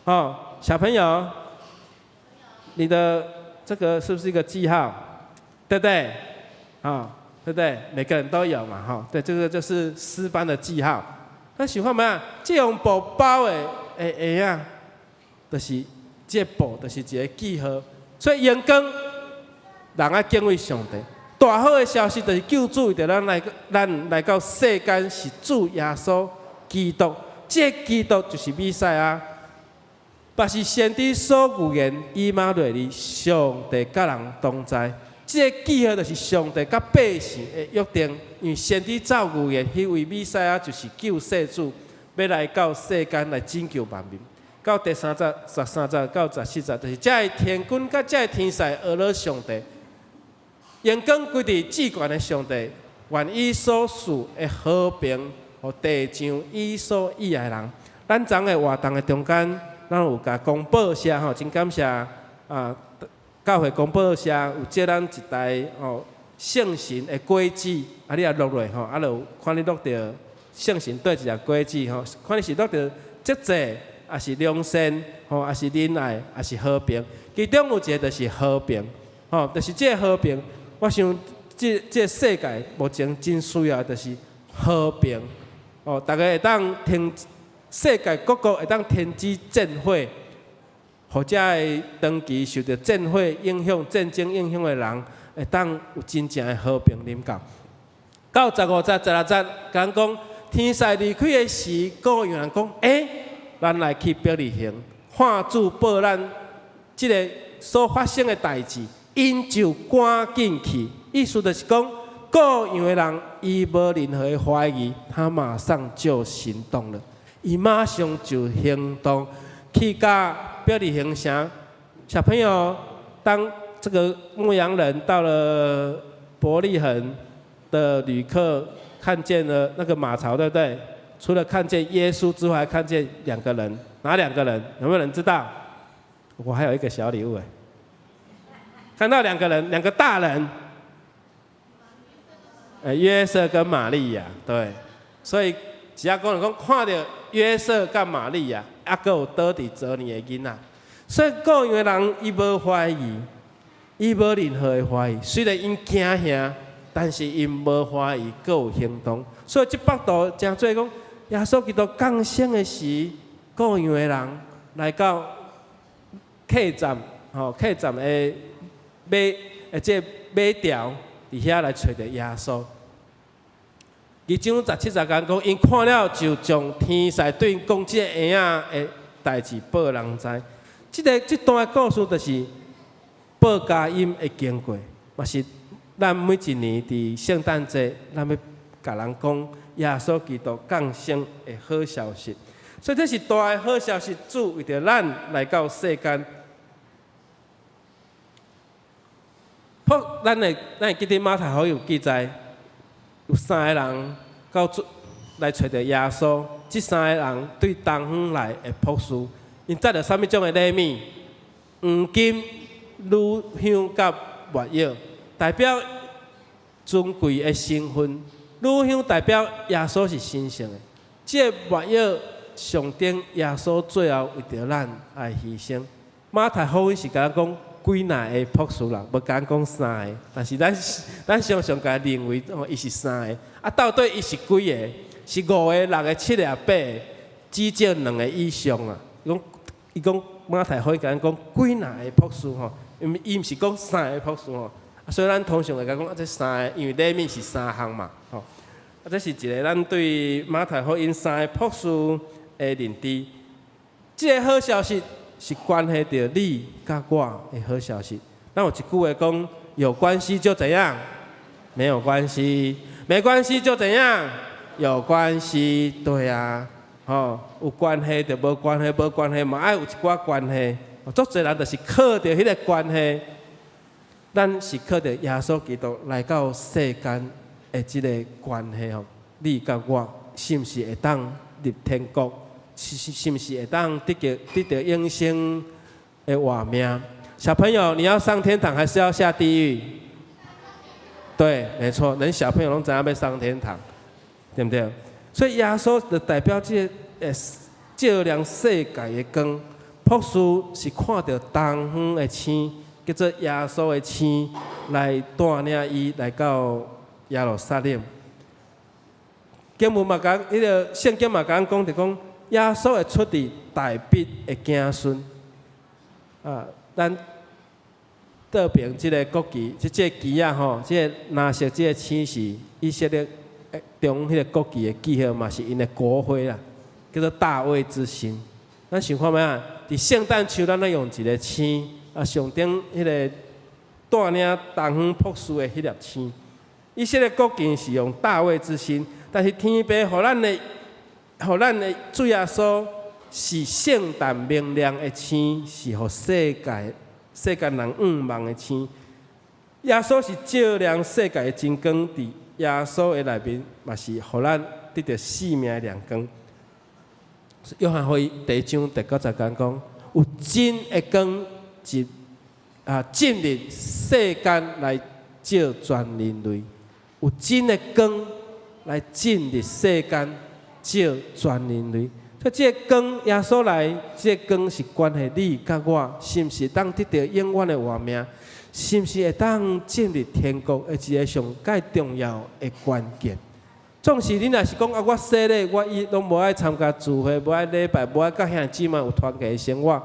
哦，小朋友，你的這個是不是一個記號？對不對？啊，對不對？每個人都有嘛，哈，對，這個就是詩班的記號。那喜歡沒有？這用布包的嬰仔，就是這布，就是一個記號。所以榮光，人愛敬畏上帝。大好的消息就是救主為著咱來，咱來到世間是主耶穌基督。這個基督就是彌賽亞，嘛是先知所預言以馬內利，上帝佮人同在。這個記號就是上帝佮百姓的約定，因為先知早預言，彼位彌賽亞就是救世主，欲來到世間來拯救萬民。到第三節、13節到14節，就是這个天軍佮這个天使呵咾上帝，榮光歸佇至懸的上帝，願伊所賜的和平，予地上伊所喜愛的人。咱昨的活動的中間，咱有共公報社吼，真感謝啊！教會公報社有借咱一台吼聖神的果子，啊，你也錄落吼，啊，就看你錄著聖神綴一粒果子吼，看你是落著節制，抑是良善，吼，抑是仁愛，抑是和平。其中有一个就是和平，吼，就是這个和平。我想，這個世界目前真需要就是和平，哦，逐家會當停，世界各國會當停止戰火，予遮个長期受著戰火影響、戰爭影響的人，會當有真正的和平臨到。到15節、16節，講講天使離開的時，羔羊人講：欸，咱來去伯利恆，看主報咱這个所發生的代誌，𪜶就趕緊去。意思就是講，羔羊的人伊無任何的懷疑，他馬上就行動了，伊馬上就行動，去到伯利恆城。小朋友，當這個牧羊人到了伯利恆的旅客，看見了那個馬槽，對不對？除了看見耶穌之外，還看見兩個人，哪兩個人？有沒有人知道？我還有一個小禮物哎，看到兩個人，兩個大人。約瑟跟瑪利亞，對，所以只要講講看著約瑟佮瑪利亞，猶閣有倒佇槽裡的囡仔，所以羔羊的人伊無懷疑，伊無任何的懷疑，雖然𪜶驚嚇，但是𪜶無懷疑，閣有行動。所以這幅圖誠濟講，耶穌基督降生的時，羔羊的人來到客棧，吼客棧的馬，這個馬槽佇遐來揣著耶穌。2章17節講講，𪜶看了就將天使對𪜶講這个嬰仔的代誌報人知。這个這段的故事就是報佳音的經過，嘛是咱每一年佇聖誕節，咱欲共人講耶穌基督降生的好消息。所以這是大的好消息，主為著咱來到世間。咱會記得馬太福音有記載，有三个人到主來揣著耶穌。這三个人對東方來的博士，𪜶載著啥物種的禮物？黃金、乳香佮沒藥，代表尊貴的身份。乳香代表耶穌是神聖的，這个沒藥象徵耶穌最後為著咱來犧牲。馬太福音是共咱講幾若个博士啦，無共咱講三个，但是咱常常共認為哦，伊是三个，啊，到底伊是幾个？是五个、六个、七个、八个，至少兩个以上啊。伊講馬太福音共咱講幾若个博士吼，伊毋是講三个博士吼，所以咱通常會共講啊，這三个，因為禮物是三項嘛，吼。啊，這是一个咱對馬太福音三个博士的認知。這个好消息是關係著你佮我的好消息。咱有一句話講：有關係就怎樣？沒有關係，沒關係就怎樣？有關係，對啊，吼，有關係就無關係，無關係嘛愛有一寡關係。足濟人就是靠著彼个關係，咱是靠著耶穌基督來到世間的這个關係吼，你佮我是毋是會當入天國？是毋是會當得著永生的活命？小朋友，你要上天堂還是要下地獄？對，沒錯，連小朋友攏知影欲上天堂，對毋對？所以耶穌就代表這个照亮世界的光。博士是看著東方的星，叫做耶穌的星，來帶領伊來到耶路撒冷。經文嘛講，彼个聖經嘛講講，就講耶穌會出佇大衛的子孫。啊，咱倒爿這个國旗，這個旗仔吼，這个藍色這个星是以色列中彼个國旗的記號，嘛是𪜶的國徽啦，叫做大衛之星。咱想看覓啊？佇聖誕樹，咱愛用一个星，啊，象徵彼个帶領東方博士的彼粒星。以色列國旗是用大衛之星，但是天父予咱的主耶穌是聖誕明亮的星，是予世間人向望的星。耶穌是照亮世界的真光，佇耶穌的內面，嘛是予咱得著生命的亮光。約翰福音第一章第九節講，有真的光進入世間來照全人類。有真的光來進入世間，照全人類。所以這個光，耶穌來，這個光是關係你佮我，是毋是當得著永遠的活命？是毋是會當進入天國的一個上蓋重要的關鍵？總是你若是講啊，我洗禮，我伊攏無愛參加聚會，無愛禮拜，無愛佮兄弟姊妹有團契的生活，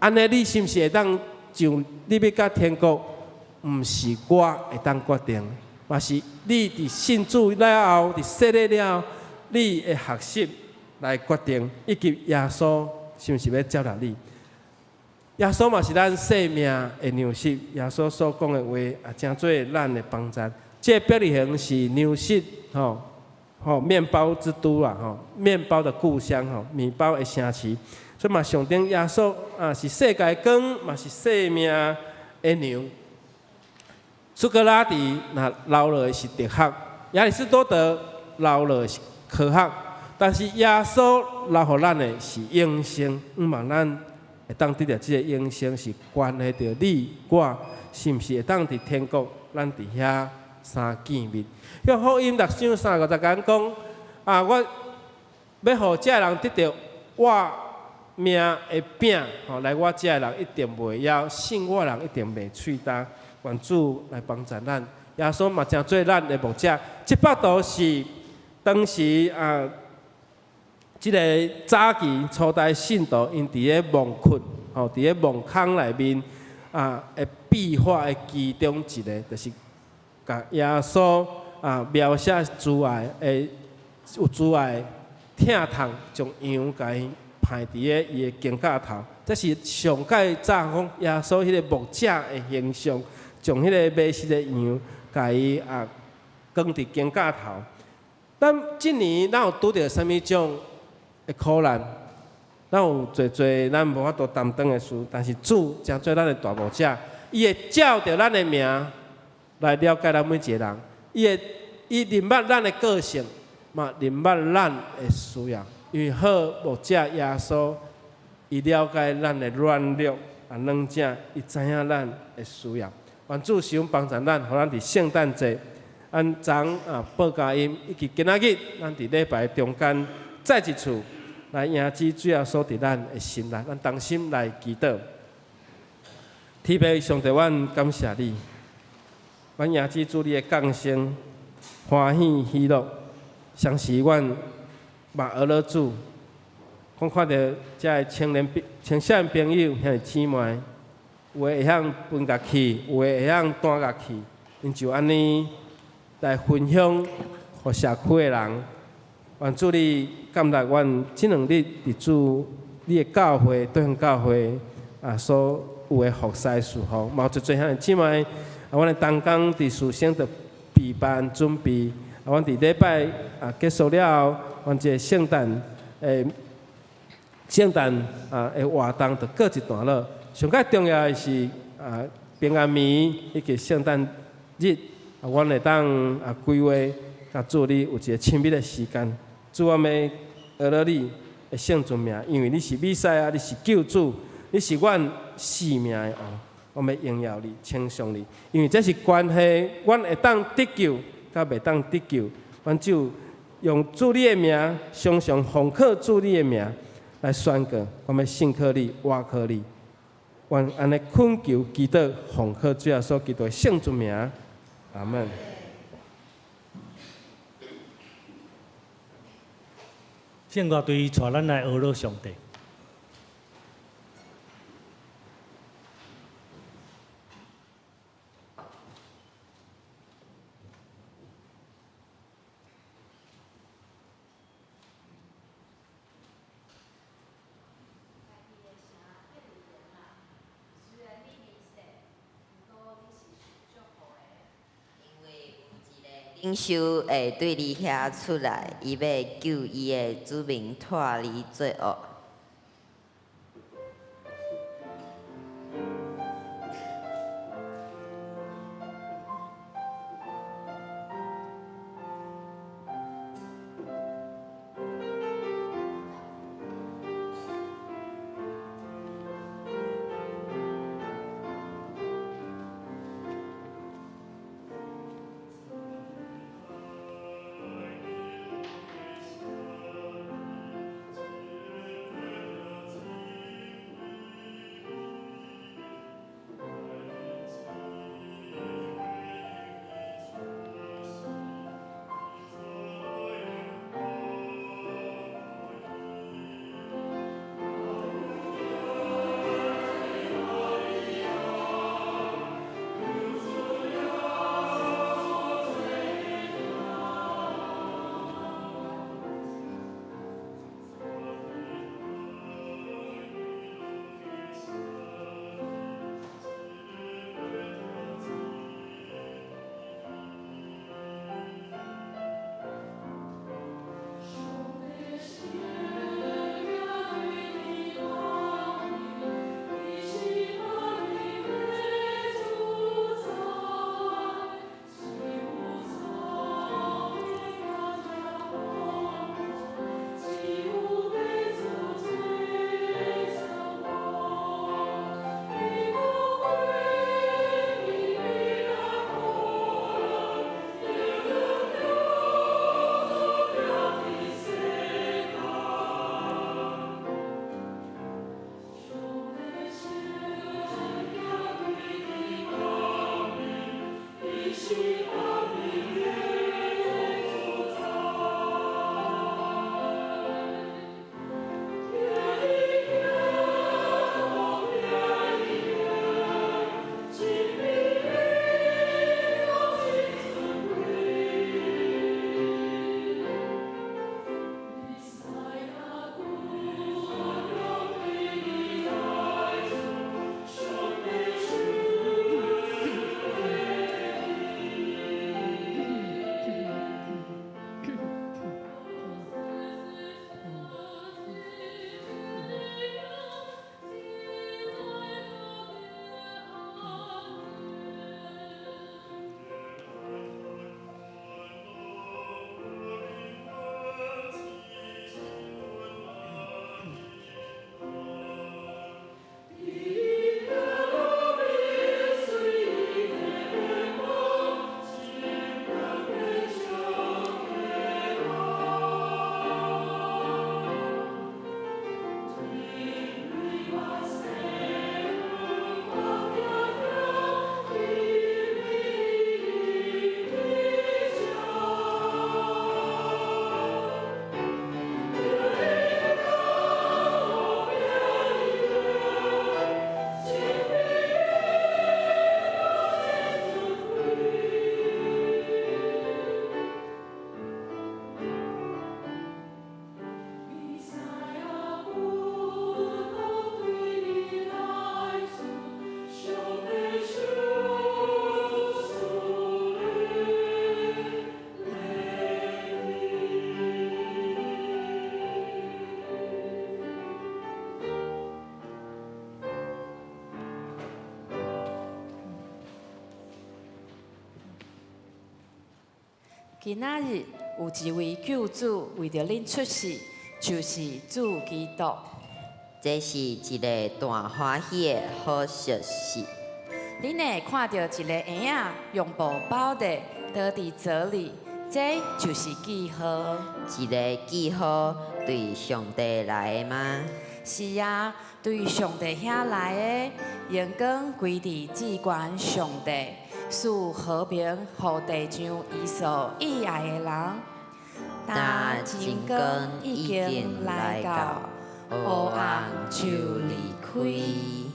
按呢你是毋是會當上入去到天國？毋是我會當決定，嘛是你佇信主了後，佇洗禮了後，你的學習來決定，以及耶穌是毋是欲接納你？耶穌嘛是咱生命的糧食，耶穌所講的話也成做咱的幫助。這伯利恆是糧食吼吼麵包之都啦吼，麵包的故鄉吼，麵包的城市。所以嘛，象徵耶穌啊是世界光，嘛是生命的糧。蘇格拉底若留落的是哲學，亞里士多德留落的是科學，但是耶穌留予咱的是永生。毋望咱會當得著這个永生，是關係著你我是毋是會當佇天國，咱佇遐相見面。約福音六章三五十節講啊，我欲予這个人得著我命的餅，吼，來我遮的人一定袂枵，信我的人一定袂喙焦。願主來幫助咱，耶穌嘛成做咱的牧者。這幅圖是當時啊，這个早期初代信徒𪜶佇咧墓窟，吼，佇咧墓坑內面啊，的壁畫的其中一个，就是共耶穌啊描寫慈愛的有慈愛疼痛，將羊共伊歹佇咧伊的肩胛頭。這是上蓋早講耶穌彼个牧者的形象，將彼个迷失的羊，共伊啊扛佇肩胛頭。咱這年咱有拄著啥物種的苦難？咱有濟濟咱無法度擔當的事，但是主成做咱的大牧者，伊會照著咱的名來了解咱每一个人，伊會伊認捌咱的個性，嘛認捌咱的需要。因為好牧者耶穌，伊了解咱的軟弱啊軟正，伊知影咱的需要。願主賜福幫助咱，予咱佇聖誕節，咱昨啊報佳音，以及今仔日咱佇禮拜中間再一次來迎接主耶穌佇咱的心內，咱同心來祈禱。天父上帝，阮感謝你，阮迎接主你的降生，歡喜喜樂，相時阮嘛學了主，講看著遮个青年青少年朋友兄弟姊妹，有的會曉分樂器，有的會曉彈樂器，𪜶就按呢來分享予社區的人。願主你感謝阮這兩日佇主你的教會對方教會啊所有的服侍事奉，嘛有濟濟兄弟姊妹，啊，阮的同工佇事先就備辦準備，啊，阮佇禮拜啊結束了後，阮這个聖誕的聖誕啊的活動就告一段落。上蓋重要的是啊平安暝以及聖誕日，啊，阮會當啊規劃佮主你有一个親密的時間。主，我欲學了你的聖尊名，因為你是彌賽亞，你是救主，你是阮生命的王，我欲榮耀你，稱頌你，因為這是關係阮會當得救，佮袂當得救，阮只有用主你的名，常常奉靠主你的名來宣告，我欲信靠你，倚靠你，阮按呢懇求祈禱，奉靠主耶穌基督的聖尊名，阿門。聖樂隊帶咱來學了上帝。領袖會對你遐出來，伊欲救伊的子民脫離罪惡。今仔日有一位救主為著恁出世，就是主基督。這是一个大歡喜的好消息。恁會看著一个嬰仔用布包著，倒佇槽裡，這就是記號。一个記號對上帝來的嗎？是啊，對上帝遐來的，榮光歸佇至懸上帝，賜和平予地上伊所喜愛的人。但真光已經來到，黑暗就離開。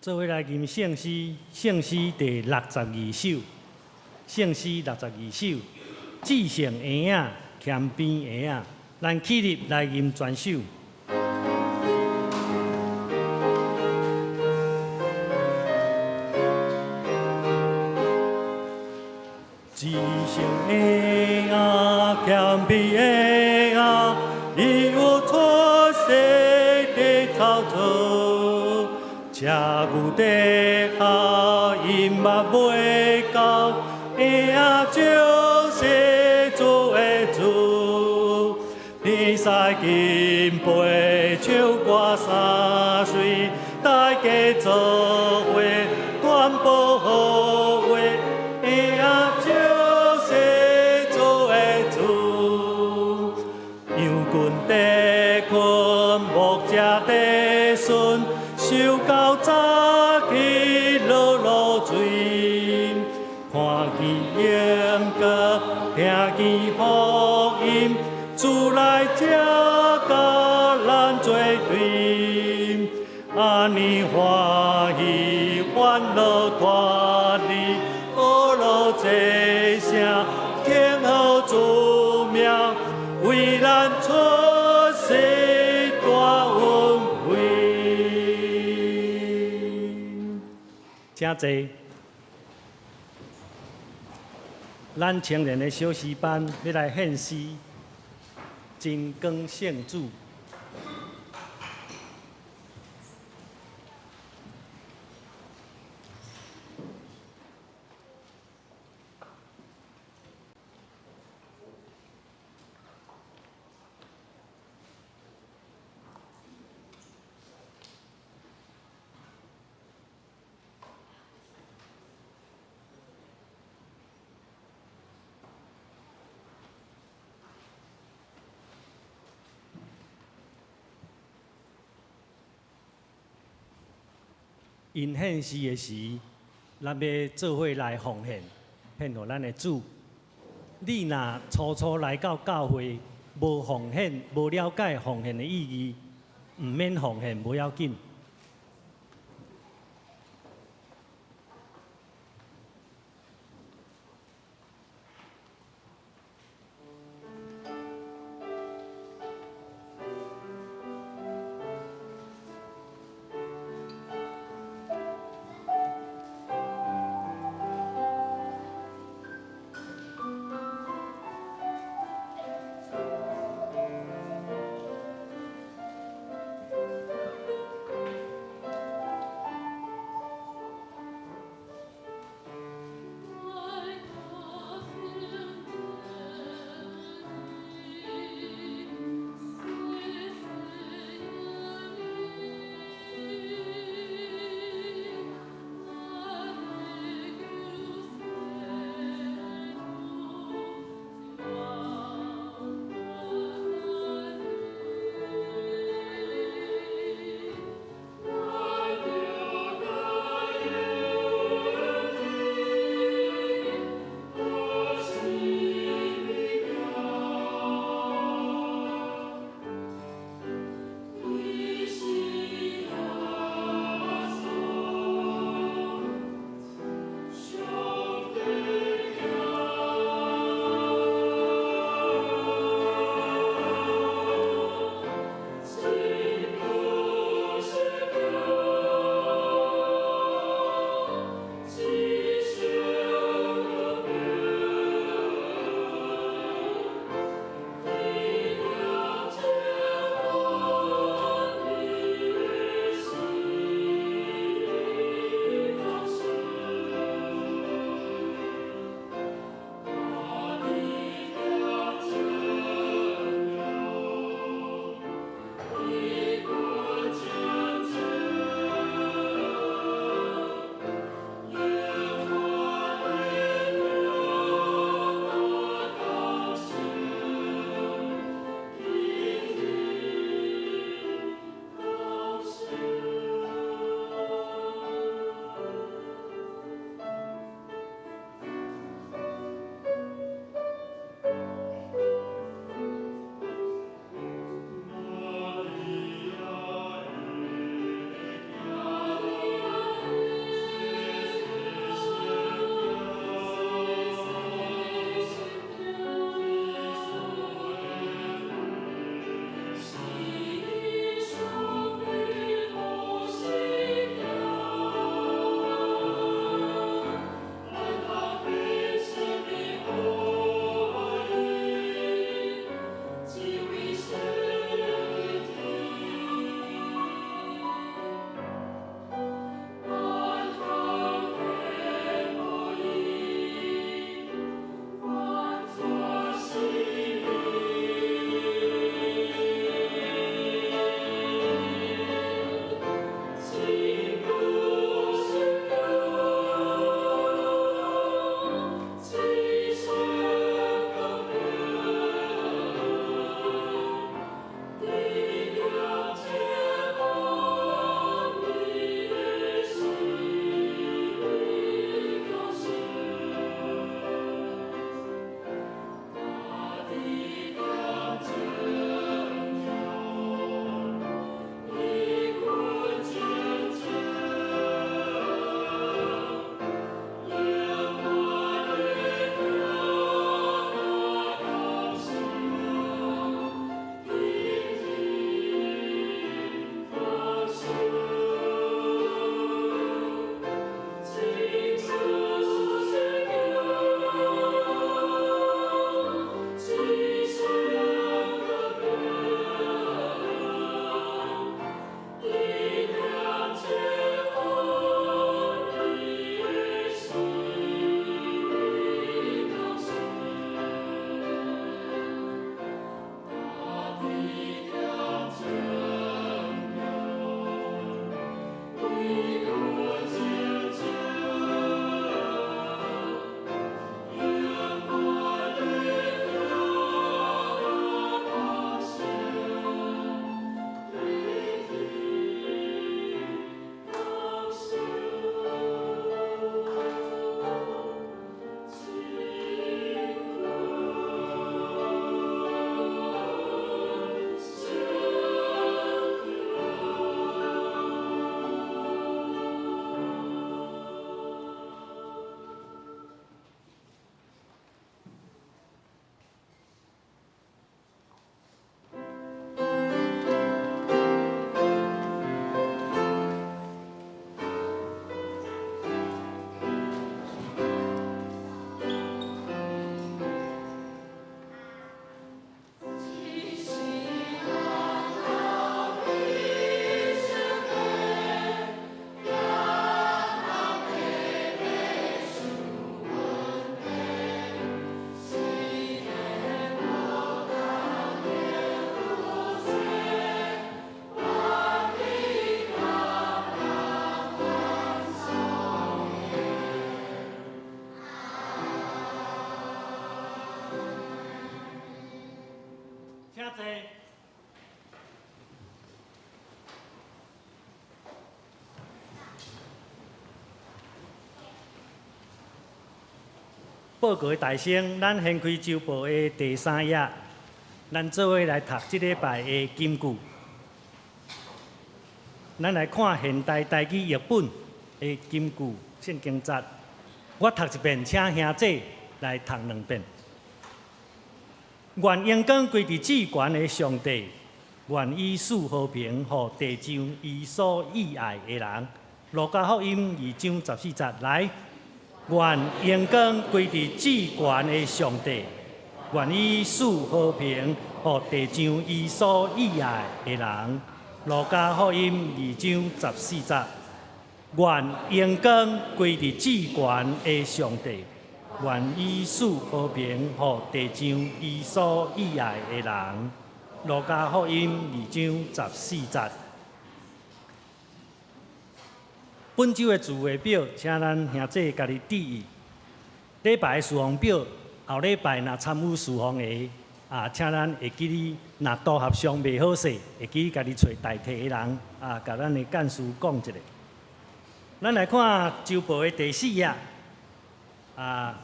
做伙来吟聖詩，聖詩第六十二首，聖詩六十二首，至聖嬰仔，謙卑嬰仔，咱起立來吟全首。至聖嬰仔，謙卑嬰仔，伊有出世的草叢，車牛底下因嘛袂到，嬰仔就是主的主，天使使金杯，唱歌三水，大家做伙传播好话，会啊救世主的主，羊群在困，牧者在巡，受到早起落露水，看见荣光，听见福音，主來這佮咱做對，按呢歡喜歡樂脫離，呵咾這聲，慶賀主名，為咱出世大恩惠。請坐。咱青年的小詩班欲來獻詩《真光聖子》。𪜶獻詩的時，咱欲做伙來奉獻，獻予咱的主。你若初初來到教會，無奉獻，無了解奉獻的意義，毋免奉獻，無要緊。報告的大聲，咱掀開週報的第三頁，咱做伙來讀這禮拜的金句。咱來看現代台語譯本的金句聖經節。我讀一遍，請兄姊來讀兩遍。願榮光歸佇至懸的上帝，願以賜和平予地上伊所喜愛的人。路加福音二章十四節，來，願榮光歸佇至懸的上帝，願以賜和平予地上伊所喜愛的人。路加福音二章十四節，願榮光歸佇至懸的上帝，願以賜和平予地上伊所喜愛的人。路加福音二章十四節。本週的聚會表，請咱兄姊家己注意。禮拜的事奉表，後禮拜若參與事奉的，啊，請咱會記得，若組合上袂好勢，會記得家己揣代替的人，啊，共咱的幹事講一下。咱來看週報的第四頁，啊，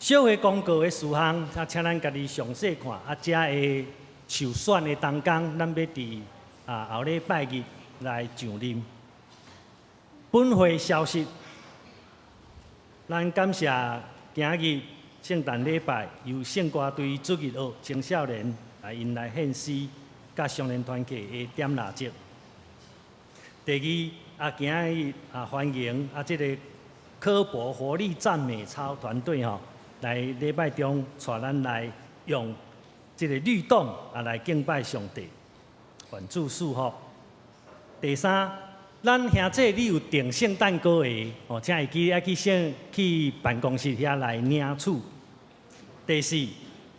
小會公告的事項，啊，請咱家己詳細看。啊，遮的受選的同工，咱欲佇啊後禮拜日來上任。本會消息，咱感謝今日聖誕禮拜由聖歌隊主日學青少年來𪜶來獻詩，佮少年團契的點蠟燭。第二，啊，今日啊歡迎啊這个科博活力讚美操團隊吼，來禮拜中帶咱來用這个律動啊來敬拜上帝，願主賜福。第三，咱兄姊你有訂聖誕糕的，哦，請會記愛去先去辦公室遐來領取。第四，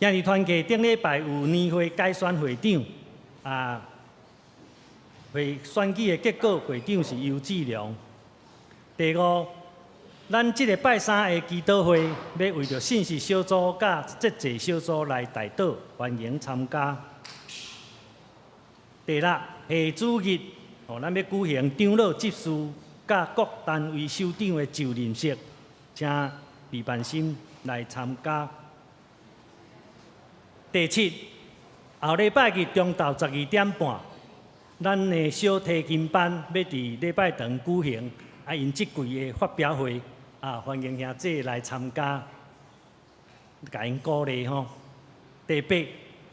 兄弟團契頂禮拜有年會改選會長，啊，會選舉的結果，會長是游志良。第五，咱這个拜三的祈禱會，欲為著信息小組佮節制小組來代禱，歡迎參加。第六，下主日，哦，咱欲舉行長老執事佮各單位首長的就任式，請備辦心來參加。第七，後禮拜日中晝12點半，咱的小提琴班欲佇禮拜堂舉行，啊，𪜶這季的發表會，啊，歡迎兄姊來參加，共𪜶鼓勵吼。第八，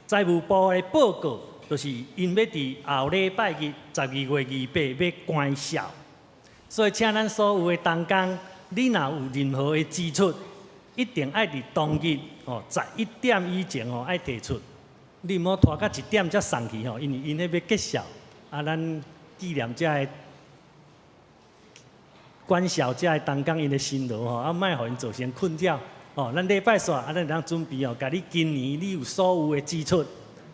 財務部的報告，就是𪜶欲佇後禮拜日12月28欲關數，所以請咱所有的同工，你若有任何的支出，一定愛佇當日哦11點以前哦愛提出，你毋好拖到1點才送去吼，因為𪜶彼欲結數，啊，咱紀念遮的管數遮的同工𪜶的辛勞吼，啊，莫予𪜶造成困擾哦。咱禮拜煞啊，咱會當準備哦，共你今年你有所有的支出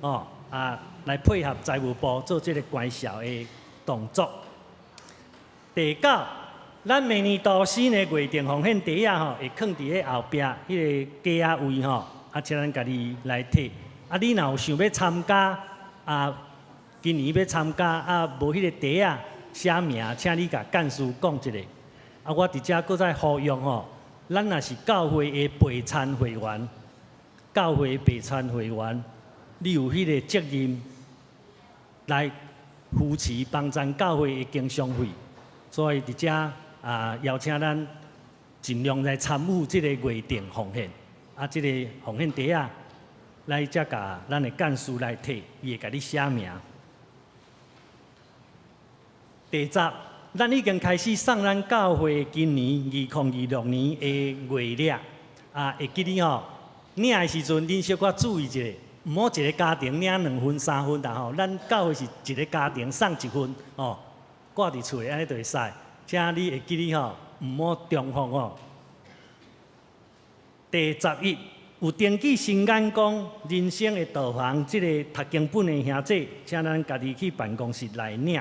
哦，啊，來配合財務部做這个關數的動作。第九，咱明年度新的月定奉獻袋仔吼，會囥佇彼後壁彼个架仔位吼，啊，請咱家己來提。啊，你若有想欲參加啊，今年欲參加啊，無彼个袋仔寫名，請你共幹事講一下。啊，我佇遮閣再呼籲吼，咱若是教會的備餐會員，教會備餐會員，你有彼個責任來扶持幫贊教會的經商費，所以佇遮啊邀請咱盡量來參與這个月定奉獻，啊，這个奉獻袋仔來遮共咱的幹事來提，伊會共你寫名。第十，咱已經開始送咱教會今年2026年的月曆，啊，會記得吼，領的時陣恁小可注意一下，毋好一个家庭領兩份三份啦吼，咱教會是一个家庭送一份吼，掛佇厝裡按呢就會使，請你會記得吼，毋好重複吼。第十一，有登記新眼光人生的導航這个讀經本的兄姊，請咱家己去辦公室來領。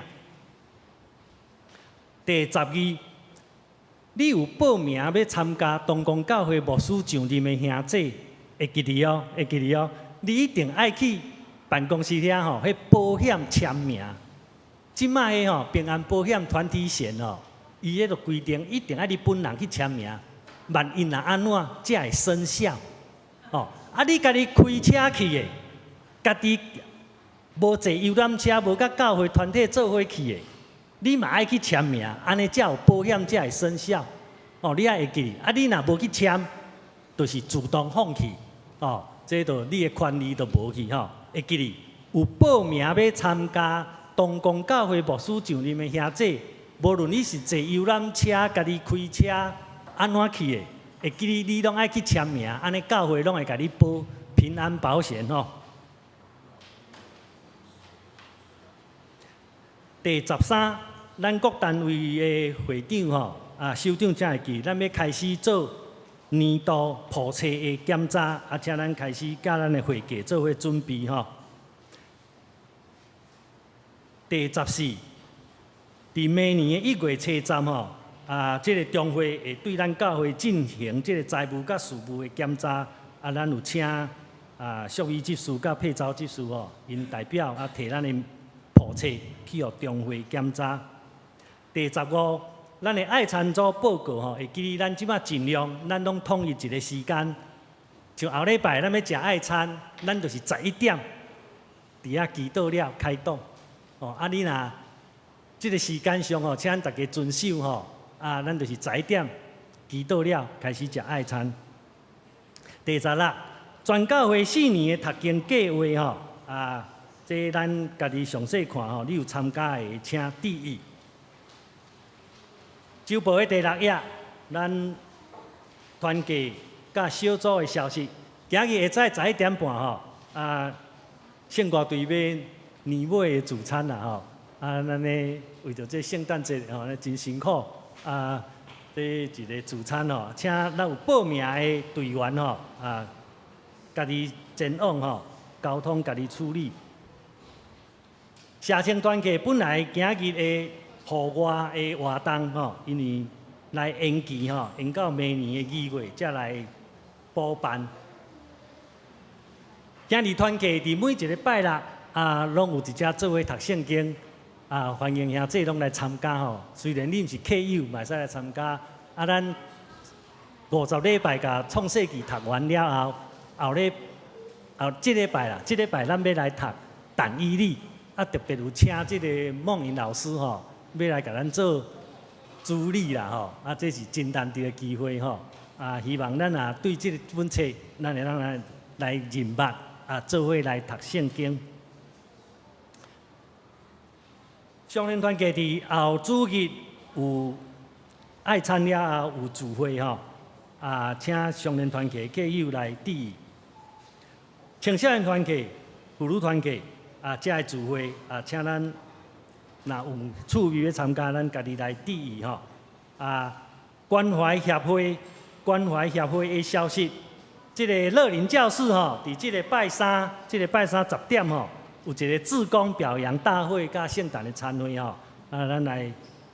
第十二，你有報名欲參加東光教會牧師上任的兄姊，會記得哦，會記得哦。你一定愛去辦公室遐吼，彼保險簽名。這擺的吼平安保險團體險吼，伊彼个規定一定愛你本人去簽名。萬一若按怎才會生效。哦，啊，你家己開車去的，家己無坐遊覽車，無佮教會團體做伙去的，你嘛愛去簽名，按呢才有保險，才會生效。哦，你愛會記得。啊，你若無去簽，就是自動放棄。哦，這就你的權利就無去吼。會記得有報名欲參加東公教會牧師上任的兄弟，無論你是坐遊覽車、家己開車，按怎去的，會記得你攏愛去簽名，按呢教會攏會共你保平安保險吼。第十三，咱各單位的會長吼，啊，首長才會記，咱欲開始做年度簿冊的檢查，啊，請咱開始佮咱的會計做伙準備吼。第十四，佇明年的一月初十吼，啊，這个中會會對咱教會進行這个財務佮事務的檢查，啊，咱有請啊，淑儀執事佮佩昭執事吼，𪜶代表啊，提咱的簿冊去予中會檢查。第十五，咱的愛餐組報告吼，會記得咱這擺盡量，咱攏統一一个時間，像後禮拜咱欲食愛餐，咱就是十一點，佇遐祈禱了開動。哦，啊，你若這个時間上吼，請咱大家遵守吼，啊，咱就是十一點祈禱了，開始食愛餐。第十六，全教會四年的讀經計劃吼，啊，這咱家己詳細看吼，你有參加的請注意。週報的第六頁，咱團契佮小組的消息，今日下早十一點半吼，啊，聖歌隊欲年尾的聚餐啦吼，啊，咱咧為著這聖誕節吼，真辛苦啊，這一个聚餐吼，請咱有報名的隊員吼，啊，家己前往吼，交通家己處理。社青團契本來今日的戶外的活動吼，因為來延期吼，延到明年的二月才來補辦。今日團契佇每一个拜六啊，攏有一隻做伙讀聖經啊，歡迎兄弟攏來參加吼。雖然你毋是客友，嘛會使來參加。啊，咱五十禮拜共創世紀讀完了後，後禮後這禮拜啦，這禮拜咱欲來讀但以理，啊，特別有請這个夢穎老師吼，欲來共咱做主禮啦吼。啊，這是真難得的機會吼。啊，希望咱也對這本冊，咱會當來來認捌，啊，做伙來讀聖經。少年團契佇後主日有愛餐了後有聚會吼，啊，請少年團契客友來注意。青少年團契、婦女團契啊，這个聚會啊，請咱若有趣味欲參加，咱家己來注意吼。啊，關懷協會、關懷協會的消息，這个樂齡教室吼，佇這个拜三，這个拜三十點吼，有一个志工表揚大會佮聖誕的餐會吼，啊，咱來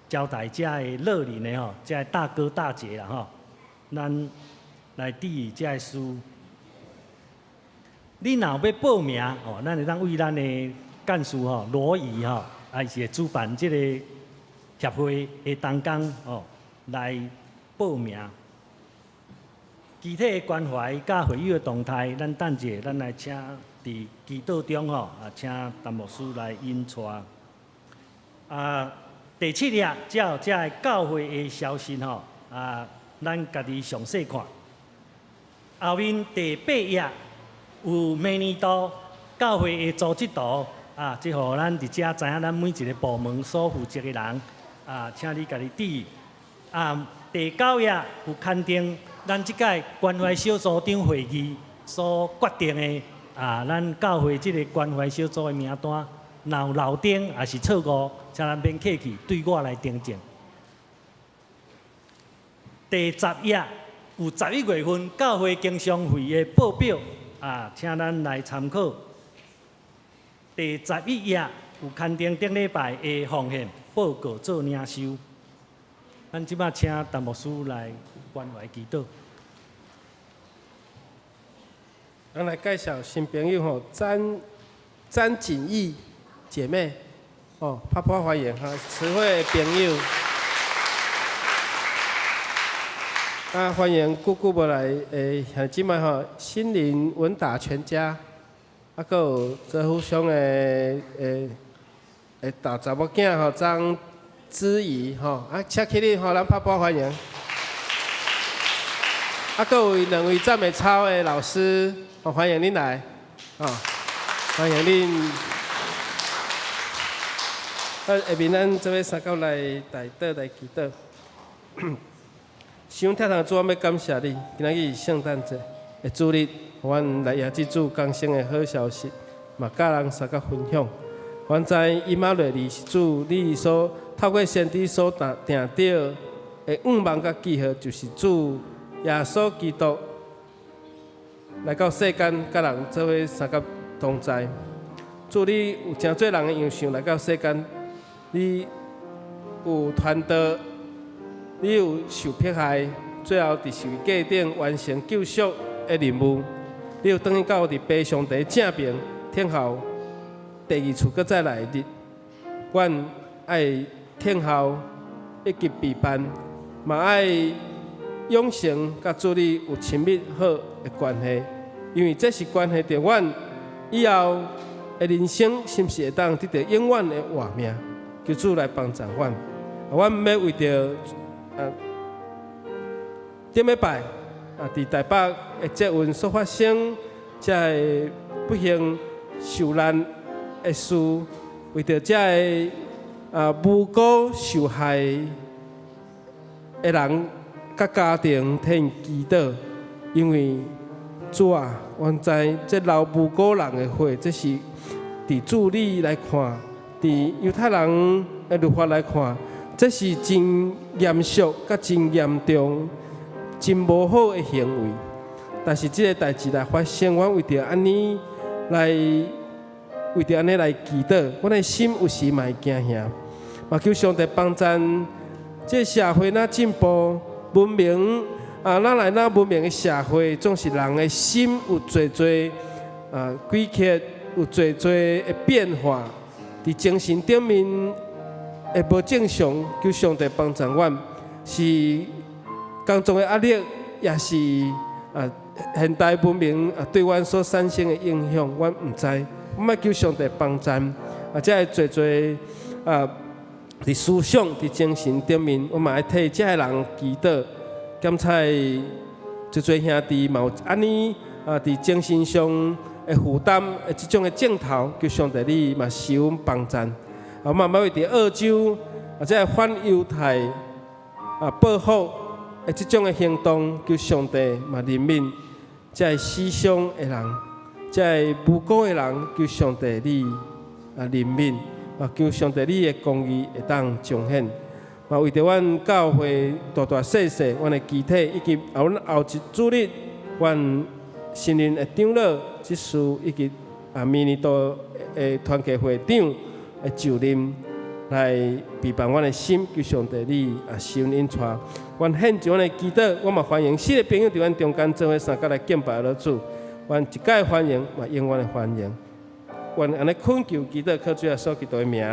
招待遮个樂齡的吼，遮个大哥大姐啦吼，咱來注意遮个事。你若有欲報名吼，咱會當為咱的幹事吼羅怡吼，啊，伊是會主辦這个協會的同工吼來報名。肢體的關懷佮會友的動態，咱等者咱來請佇祈禱中吼，啊，請陳牧師來引帶。啊，第七頁才有遮个教會的消息吼，啊，咱家己詳細看。後面第八頁有明年度教會的組織圖，啊，這予咱佇遮知影咱每一个部門所負責的人，啊，請你家己注意。啊，第九頁有刊登咱這屆關懷小組長會議所決定的，啊，咱教會這个關懷小組的名單，若有漏登抑是錯誤，請咱免客氣，對我來訂正。第十頁有十一月份教會經常費的報表，啊，請咱來參考。第十一頁有刊登頂禮拜的奉獻報告做領受。咱這擺請陳牧師來關懷祈禱。咱來介紹新朋友吼，詹詹錦義姐妹，哦，拍拍歡迎哈，慈惠的朋友。啊，歡迎久久無來的兄弟姊妹吼，心靈穩打全家，啊，閣有澤福鄉的的的大查某囝吼張姿儀吼，啊，請起立吼，咱拍鼓歡迎。啊，閣有兩位讚美操的老師，吼，歡迎恁來，吼，歡迎恁。啊，下面咱做伙相佮來代禱來祈禱。傷疼的主，我欲感謝你，今仔日是聖誕節的主日，予阮來迎接主降生的好消息，嘛佮人相佮分享。阮知以馬內利是主你所透過先知所訂定著的願望佮記號，就是主耶穌基督來到世間，佮人做伙相佮同在。主你有誠濟人的樣相來到世間，你有傳道。你有受迫害，最後佇十字架頂完成救贖的任務。你有轉去到佇父上帝正爿，等候第二次閣再來的日。阮愛等候以及備辦，嘛愛養成佮主你有親密好的關係，因為這是關係著阮以後的人生，是毋是會當得著永遠的活命？求主來幫助阮。阮欲為著頂禮拜啊，佇台北的捷運所發生這个不幸受難的事，為著這个無辜受害的人佮家庭替𪜶祈禱，因為主啊，阮知這流無辜人的血，這是佇主你來看，佇猶太人的律法來看，這是真嚴肅、佮真嚴重、真無好的行為。但是這个代誌來發生，阮為著按呢來，為著按呢來祈禱，阮的心有時嘛會驚嚇，嘛求上帝幫贊。這个社會若進步、文明啊，咱來那文明的社會，總是人的心有濟濟詭譎，有濟濟的變化，佇精神頂面會無正常，求上帝幫助阮，是工作的壓力，也是現代文明對阮所產生的影響，阮毋知。阮欲求上帝幫助，啊，這个濟濟佇思想、佇精神頂面，阮嘛愛替這个人祈禱，檢查濟濟兄弟嘛有按呢佇精神上的負擔的這種的症頭，求上帝你嘛賜阮幫助。啊，嘛欲為佇澳洲這个反猶太報復的這種的行動，求上帝嘛憐憫這个死傷的人，這个無辜的人，求上帝你憐憫，啊，求上帝你的公義會當彰顯。嘛為著阮教會大大細細，阮的肢體，以及阮後一主日，阮新任的長老執事，以及明年度的團契會長的就任，來備辦阮的心，求上帝你施恩引帶。阮獻上阮的祈禱，我嘛歡迎新的朋友佇阮中間做伙相佮來敬拜咱主。阮一概歡迎，嘛永遠的歡迎。阮按呢懇求祈禱，靠主耶穌基督的名，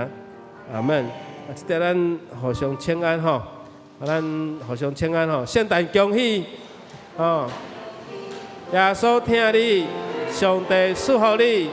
阿門。啊，這塊咱互相請安吼，啊，咱互相請安吼，聖誕恭喜，吼，耶穌疼你，上帝賜福你。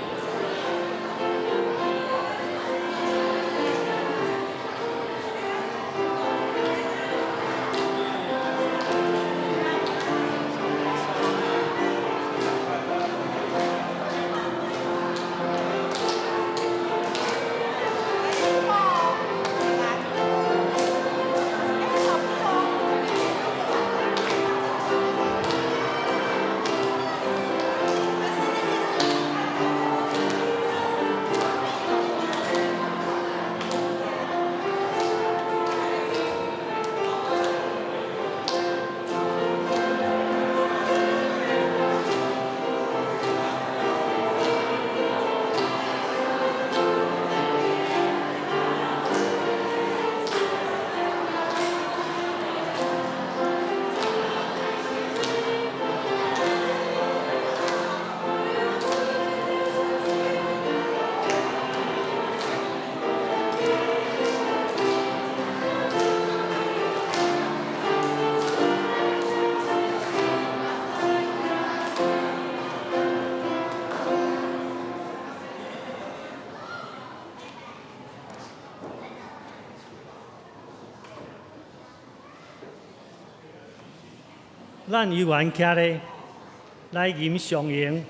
咱猶原徛咧，來吟上詠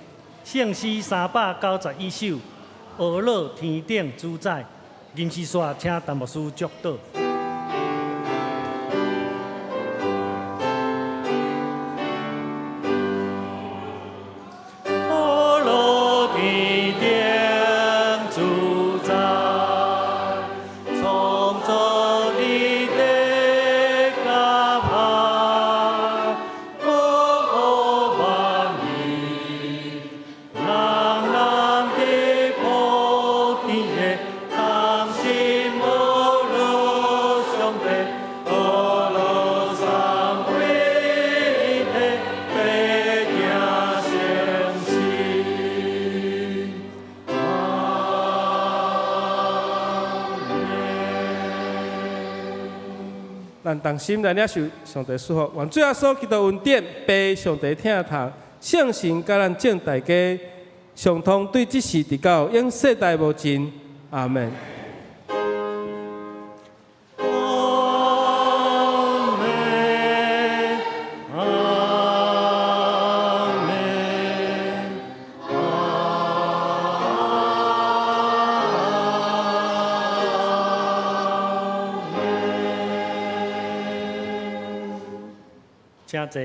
聖詩391首，呵咾天頂主宰。吟詩煞請陳牧師祝禱。呵咾天頂主宰，創造天地佮海，保護萬民，人人佇普天下同心呵咾上帝，呵咾三位一體，白行聖事。阿們。咱同心來領受上帝祝福，願主耶穌基督恩典、父上帝疼痛、聖神佮咱眾大家相通，對這時直到永世代無盡。阿們。阿們，阿們，阿們。請坐。